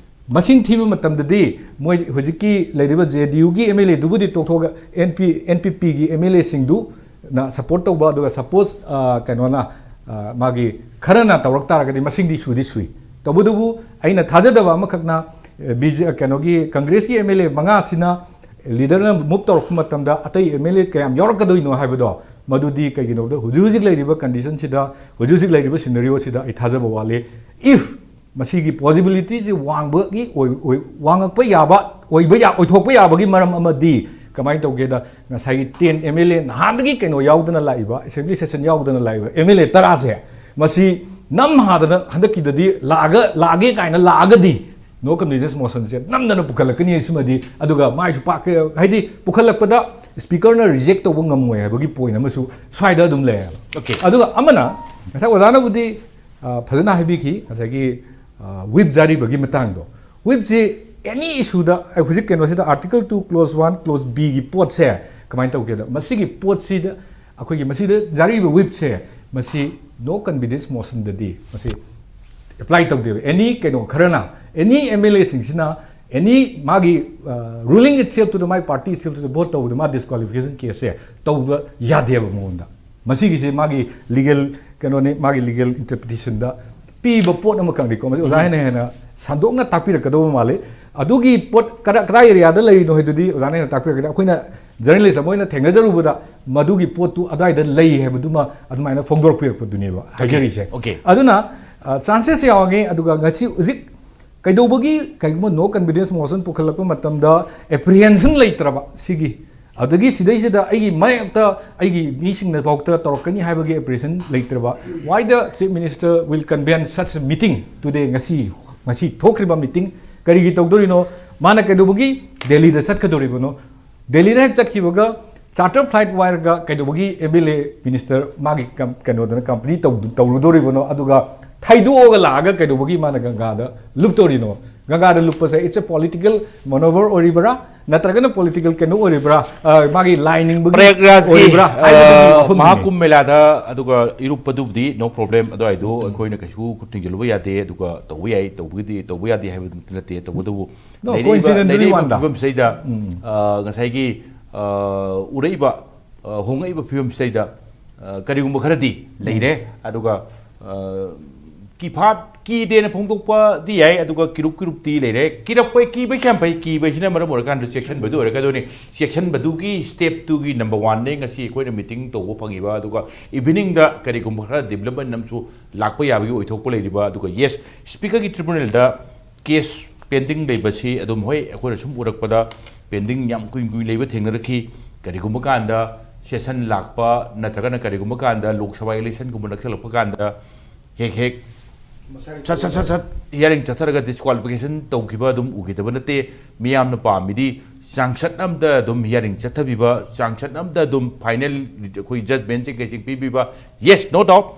ꯃꯁꯤꯡ ꯊꯤꯕ ꯃꯇꯝꯗꯗꯤ ꯃꯣꯏ ꯍꯧꯖꯤꯛꯀꯤ ꯂꯩꯔꯤꯕ JDUꯒꯤ MLAꯗꯨꯕꯨꯗꯤ ꯇꯣꯛꯊꯣꯛꯑꯒ NP, NPPꯒꯤ MLAꯁꯤꯡꯗꯨꯅ support ꯇꯧꯕ, ꯑꯗꯨꯒ suppose, ꯑ, ꯀꯩꯅꯣꯅ, ꯑ, ꯃꯥꯒꯤ ꯈꯔꯅ ꯇꯧꯔꯛ ꯇꯥꯔꯒꯗꯤ ꯃꯁꯤꯡꯗꯤ ꯁꯨꯗꯤ ꯁꯨꯏ꯫ ꯇꯧꯕꯇꯕꯨ ꯑꯩꯅ ꯊꯥꯖꯗꯕ ꯑꯃꯈꯛꯅ, ꯑ, BJ, ꯀꯩꯅꯣꯒꯤ Congressꯀꯤ MLA ꯃꯉꯥꯁꯤꯅ leaderꯅ move ꯇꯧꯔꯛꯄ ꯃꯇꯝꯗ ꯑꯇꯩ MLA ꯀꯌꯥꯝ ꯌꯥꯎꯔꯛꯀꯗꯣꯏꯅꯣ ꯍꯥꯏꯕꯗꯣ, ꯃꯗꯨꯗꯤ ꯀꯩꯒꯤꯅꯣꯗ ꯍꯧꯖꯤꯛ ꯍꯧꯖꯤꯛ ꯂꯩꯔꯤꯕ conditionꯁꯤꯗ, ꯍꯧꯖꯤꯛ ꯍꯧꯖꯤꯛ ꯂꯩꯔꯤꯕ scenarioꯁꯤꯗ ꯑꯩ ꯊꯥꯖꯕ ꯋꯥꯠꯂꯤ꯫ If ꯃꯁꯤꯒꯤ possibilityꯁꯤ ꯋꯥꯡꯕꯒꯤ ꯑꯣꯏ-, ꯑꯣꯏ-, ꯋꯥꯡꯉꯛꯄ ꯌꯥꯕ, ꯑꯣꯏꯕ ꯌꯥ-, ꯑꯣꯏꯊꯣꯛꯄ ꯌꯥꯕꯒꯤ ꯃꯔꯝ ꯑꯃꯗꯤ ꯀꯃꯥꯏꯅ ꯇꯧꯒꯦꯗ, ꯉꯁꯥꯏꯒꯤ ten MLA ꯅꯍꯥꯟꯗꯒꯤ ꯀꯩꯅꯣ ꯌꯥꯎꯗꯅ ꯂꯥꯛꯏꯕ, assembly session ꯌꯥꯎꯗꯅ ꯂꯥꯛꯏꯕ MLA ꯇꯔꯥꯁꯦ, ꯃꯁꯤ ꯅꯝ ꯍꯥꯗꯅ ꯍꯟꯗꯛꯀꯤꯗꯗꯤ ꯂꯥꯛꯑꯒ, ꯂꯥꯛꯑꯒꯦ ꯀꯥꯏꯅ ꯂꯥꯛꯑꯒꯗꯤ, No confidence motionꯁꯦ ꯅꯝꯗꯅ ꯄꯨꯈꯠꯂꯛꯀꯅꯤ ꯁꯤꯃꯗꯤ, ꯑꯗꯨꯒ ꯃꯥꯏꯁꯨ ꯄꯥꯛ ꯍꯥꯏꯗꯤ ꯄꯨꯈꯠꯂꯛꯄꯗ speakerꯅ reject ꯇꯧꯕ ꯉꯝꯃꯣꯏ ꯍꯥꯏꯕꯒꯤ point ꯑꯃꯁꯨ ꯁ꯭ꯋꯥꯏꯗ ꯑꯗꯨꯝ ꯂꯩꯌꯦꯕ꯫ Okay. ꯑꯗꯨꯒ ꯑꯃꯅ ꯉꯁꯥꯏ ꯑꯣꯖꯥꯅꯕꯨꯗꯤ ꯑ, ꯐꯖꯅ ꯍꯥꯏꯕꯤꯈꯤ ꯉꯁꯥꯏꯒꯤ whip ꯖꯥꯔꯤꯕꯒꯤ ꯃꯇꯥꯡꯗꯣ꯫ Whipꯁꯤ any issueꯗ ꯑꯩ ꯍꯧꯖꯤꯛ ꯀꯩꯅꯣꯁꯤꯗ article two clause one clause Bꯒꯤ ꯄꯣꯠꯁꯦ ꯀꯃꯥꯏꯅ ꯇꯧꯒꯦꯗ, ꯃꯁꯤꯒꯤ ꯄꯣꯠꯁꯤꯗ ꯑꯩꯈꯣꯏꯒꯤ ꯃꯁꯤꯗ ꯖꯥꯔꯤꯕ whipꯁꯦ ꯃꯁꯤ no confidence motionꯗꯗꯤ ꯃꯁꯤ apply ꯇꯧꯗꯦꯕ꯫ Any ꯀꯩꯅꯣ ꯈꯔꯅ, any MLAꯁꯤꯡꯁꯤꯅ any ꯃꯥꯒꯤ ruling itself to the, my party itself to the vote ꯇꯧꯕꯗ ꯃꯥ disqualification caseꯁꯦ ꯇꯧꯕ ꯌꯥꯗꯦꯕ ꯃꯉꯣꯟꯗ꯫ ꯃꯁꯤꯒꯤꯁꯤ ꯃꯥꯒꯤ legal ꯀꯩꯅꯣꯅꯤ, ꯃꯥꯒꯤ legal interpretationꯗ ꯄꯤꯕ ꯄꯣꯠ ꯑꯃꯈꯛꯅꯤꯀꯣ꯫ ꯃꯁꯤ ꯑꯣꯖꯥ ꯍꯦꯟꯅ ꯍꯦꯟꯅ ꯁꯟꯗꯣꯛꯅ ꯇꯥꯛꯄꯤꯔꯛꯀꯗꯧꯕ ꯃꯥꯜꯂꯤ꯫ ꯑꯗꯨꯒꯤ ꯄꯣꯠ ꯀꯗꯥꯏ, ꯀꯗꯥꯏ areaꯗ ꯂꯩꯔꯤꯅꯣ ꯍꯥꯏꯗꯨꯗꯤ ꯑꯣꯖꯥꯅ ꯍꯦꯟꯅ ꯇꯥꯛꯄꯤꯔꯛꯀꯅꯤ꯫ ꯑꯩꯈꯣꯏꯅ journalist ꯑꯃ ꯑꯣꯏꯅ ꯊꯦꯡꯅꯖꯔꯨꯕꯗ ꯃꯗꯨꯒꯤ ꯄꯣꯠꯇꯨ ꯑꯗꯨꯋꯥꯏꯗ ꯂꯩ ꯍꯥꯏꯕꯗꯨꯃ ꯑꯗꯨꯃꯥꯏꯅ ꯐꯣꯡꯗꯣꯔꯛꯄꯤꯔꯛꯄꯗꯨꯅꯦꯕ ꯍꯥꯏꯖꯔꯤꯁꯦ꯫ Okay. ꯑꯗꯨꯅ chances ꯌꯥꯎꯔꯒꯦ꯫ ꯑꯗꯨꯒ ꯉꯁꯤ ꯍꯧꯖꯤꯛ ꯀꯩꯗꯧꯕꯒꯤ ꯀꯩꯒꯨꯝꯕ no confidence motion ꯄꯨꯈꯠꯂꯛꯄ ꯃꯇꯝꯗ apprehension ꯂꯩꯇ꯭ꯔꯕ ꯁꯤꯒꯤ, ꯑꯗꯒꯤ ꯁꯤꯗꯩꯁꯤꯗ ꯑꯩꯒꯤ ꯃꯥꯌꯣꯛꯇ ꯑꯩꯒꯤ ꯃꯤꯁꯤꯡꯅ ꯐꯥꯎꯗ ꯇꯧꯔꯛꯀꯅꯤ ꯍꯥꯏꯕꯒꯤ apprehension ꯂꯩꯇ꯭ꯔꯕ, why the Chief Minister will convene such a meeting today? ꯉꯁꯤ, ꯉꯁꯤ ꯊꯣꯛꯈ꯭ꯔꯤꯕ meeting ꯀꯔꯤꯒꯤ ꯇꯧꯗꯣꯔꯤꯅꯣ? ꯃꯥꯅ ꯀꯩꯗꯧꯕꯒꯤ ꯗꯦꯜꯂꯤꯗ ꯆꯠꯀꯗꯧꯔꯤꯕꯅꯣ? ꯗꯦꯜꯂꯤꯗ ꯍꯦꯛ ꯆꯠꯈꯤꯕꯒ charter flight ꯋꯥꯏꯔꯒ ꯀꯩꯗꯧꯕꯒꯤ MLA minister ꯃꯥꯒꯤ ꯀꯩꯅꯣꯗꯅ company ꯇꯧꯔꯨꯗꯣꯔꯤꯕꯅꯣ? ꯑꯗꯨꯒ ꯊꯩꯗꯣꯛꯑꯒ ꯂꯥꯛꯑꯒ ꯀꯩꯗꯧꯕꯒꯤ ꯃꯥꯅ ꯒꯪꯒꯥꯗ ꯂꯨꯞꯇꯣꯔꯤꯅꯣ? ꯒꯪꯒꯥꯗ ꯂꯨꯞꯄꯁꯦ it's a political maneuver ꯑꯣꯏꯔꯤꯕ꯭ꯔꯥ, ꯅꯠꯇ꯭ꯔꯒꯅ political ꯀꯩꯅꯣ ꯑꯣꯏꯔꯤꯕ꯭ꯔꯥ, ꯃꯥꯒꯤ ꯂꯥꯏ ꯅꯤꯡꯕꯒꯤ ꯄ꯭ꯔꯌꯥꯒ꯭ꯔꯥꯖꯀꯤ ꯑꯣꯏꯔꯤꯕ꯭ꯔꯥ ꯍꯥꯏꯕꯗꯨꯒꯤ ꯋꯥꯐꯝꯗꯨꯅꯤ꯫ ꯃꯍꯥꯀꯨꯝ ꯃꯦꯂꯥꯗ ꯑꯗꯨꯒ ꯏꯔꯨꯞꯄꯗꯨꯕꯨꯗꯤ no problem, ꯑꯗꯨꯋꯥꯏꯗꯣ ꯑꯩꯈꯣꯏꯅ ꯀꯩꯁꯨ ꯈꯨꯠ ꯊꯤꯡꯖꯤꯜꯂꯨꯕ ꯌꯥꯗꯦ, ꯑꯗꯨꯒ ꯇꯧꯕ ꯌꯥꯏ, ꯇꯧꯕꯒꯤꯗꯤ ꯇꯧꯕ ꯌꯥꯗꯦ ꯍꯥꯏꯕꯗꯨ ꯅꯠꯇꯦ꯫ ꯇꯧꯕꯇꯕꯨ No, ꯂꯩꯔꯤꯕ coincidentally ꯂꯩꯔꯤꯕ ꯋꯥꯟꯗ꯫ ꯐꯤꯕꯝꯁꯤꯗꯩꯗ ꯉꯁꯥꯏꯒꯤ ꯎꯔꯛꯏꯕ ꯍꯣꯡꯉꯛꯏꯕ ꯐꯤꯕꯝꯁꯤꯗꯩꯗ ꯀꯔꯤꯒꯨꯝꯕ ꯈꯔꯗꯤ ꯂꯩꯔꯦ꯫ ꯑꯗꯨꯒ ꯀꯤꯐꯥꯠ ꯀꯤꯗꯦꯅ ꯐꯣꯡꯗꯣꯛꯄꯗꯤ ꯌꯥꯏ, ꯑꯗꯨꯒ ꯀꯤꯔꯨꯞ ꯀꯤꯔꯨꯞꯇꯤ ꯂꯩꯔꯦ꯫ ꯀꯤꯔꯛꯄ, ꯀꯤꯕꯁꯤ ꯌꯥꯝ ꯐꯩ, ꯀꯤꯕꯁꯤꯅ ꯃꯔꯝ ꯑꯣꯏꯔꯀꯥꯟꯗ ꯆꯦꯛꯁꯤꯟꯕꯗꯨ ꯑꯣꯏꯔꯛꯀꯗꯣꯏꯅꯤ꯫ ꯆꯦꯛꯁꯤꯟꯕꯗꯨꯒꯤ step ꯇꯨꯒꯤ number one ꯅꯦ ꯉꯁꯤ ꯑꯩꯈꯣꯏꯅ meeting ꯇꯧꯕ ꯐꯪꯉꯤꯕ꯫ ꯑꯗꯨꯒ evening ꯗ ꯀꯔꯤꯒꯨꯝꯕ ꯈꯔ development ꯑꯃꯁꯨ ꯂꯥꯛꯄ ꯌꯥꯕꯒꯤ ꯑꯣꯏꯊꯣꯛꯄ ꯂꯩꯔꯤꯕ꯫ ꯑꯗꯨꯒ yes, speaker ꯒꯤ tribunal ꯗ case pending ꯂꯩꯕꯁꯤ ꯑꯗꯨꯝ, ꯍꯣꯏ, ꯑꯩꯈꯣꯏꯅ ꯁꯨꯝ ꯎꯔꯛꯄꯗ pending ꯌꯥꯝ ꯀꯨꯏ ꯀꯨꯏ ꯂꯩꯕ ꯊꯦꯡꯅꯔꯛꯈꯤ꯫ ꯀꯔꯤꯒꯨꯝꯕ ꯀꯥꯟꯗ session ꯂꯥꯛꯄ ꯅꯠꯇ꯭ꯔꯒꯅ ꯀꯔꯤꯒꯨꯝꯕ ꯀꯥꯟꯗ ꯂꯣꯛ ꯁꯚꯥ election ꯒꯨꯝꯕ ꯅꯛꯁꯜꯂꯛꯄ ꯀꯥꯟꯗ ꯍꯦꯛ ꯍꯦꯛ ꯁꯠ ꯁꯠ ꯁꯠ ꯁꯠ ꯍꯤꯌꯥꯔꯤꯡ ꯆꯠꯊꯔꯒ ꯗꯤꯁꯀ꯭ꯋꯥꯂꯤꯐꯤꯀꯦꯁꯟ ꯇꯧꯈꯤꯕ ꯑꯗꯨꯝ ꯎꯈꯤꯗꯕ ꯅꯠꯇꯦ꯫ ꯃꯤꯌꯥꯝꯅ ꯄꯥꯝꯃꯤꯗꯤ ꯆꯥꯡꯆꯠ ꯑꯝꯗ ꯑꯗꯨꯝ ꯍꯤꯌꯥꯔꯤꯡ ꯆꯠꯊꯕꯤꯕ, ꯆꯥꯡꯆꯠ ꯑꯝꯗ ꯑꯗꯨꯝ ꯐꯥꯏꯅꯦꯜ ꯑꯩꯈꯣꯏ ꯖꯖꯃꯦꯟꯁꯤꯡ ꯀꯩꯁꯤꯡ ꯄꯤꯕꯤꯕ꯫ Yes, no doubt,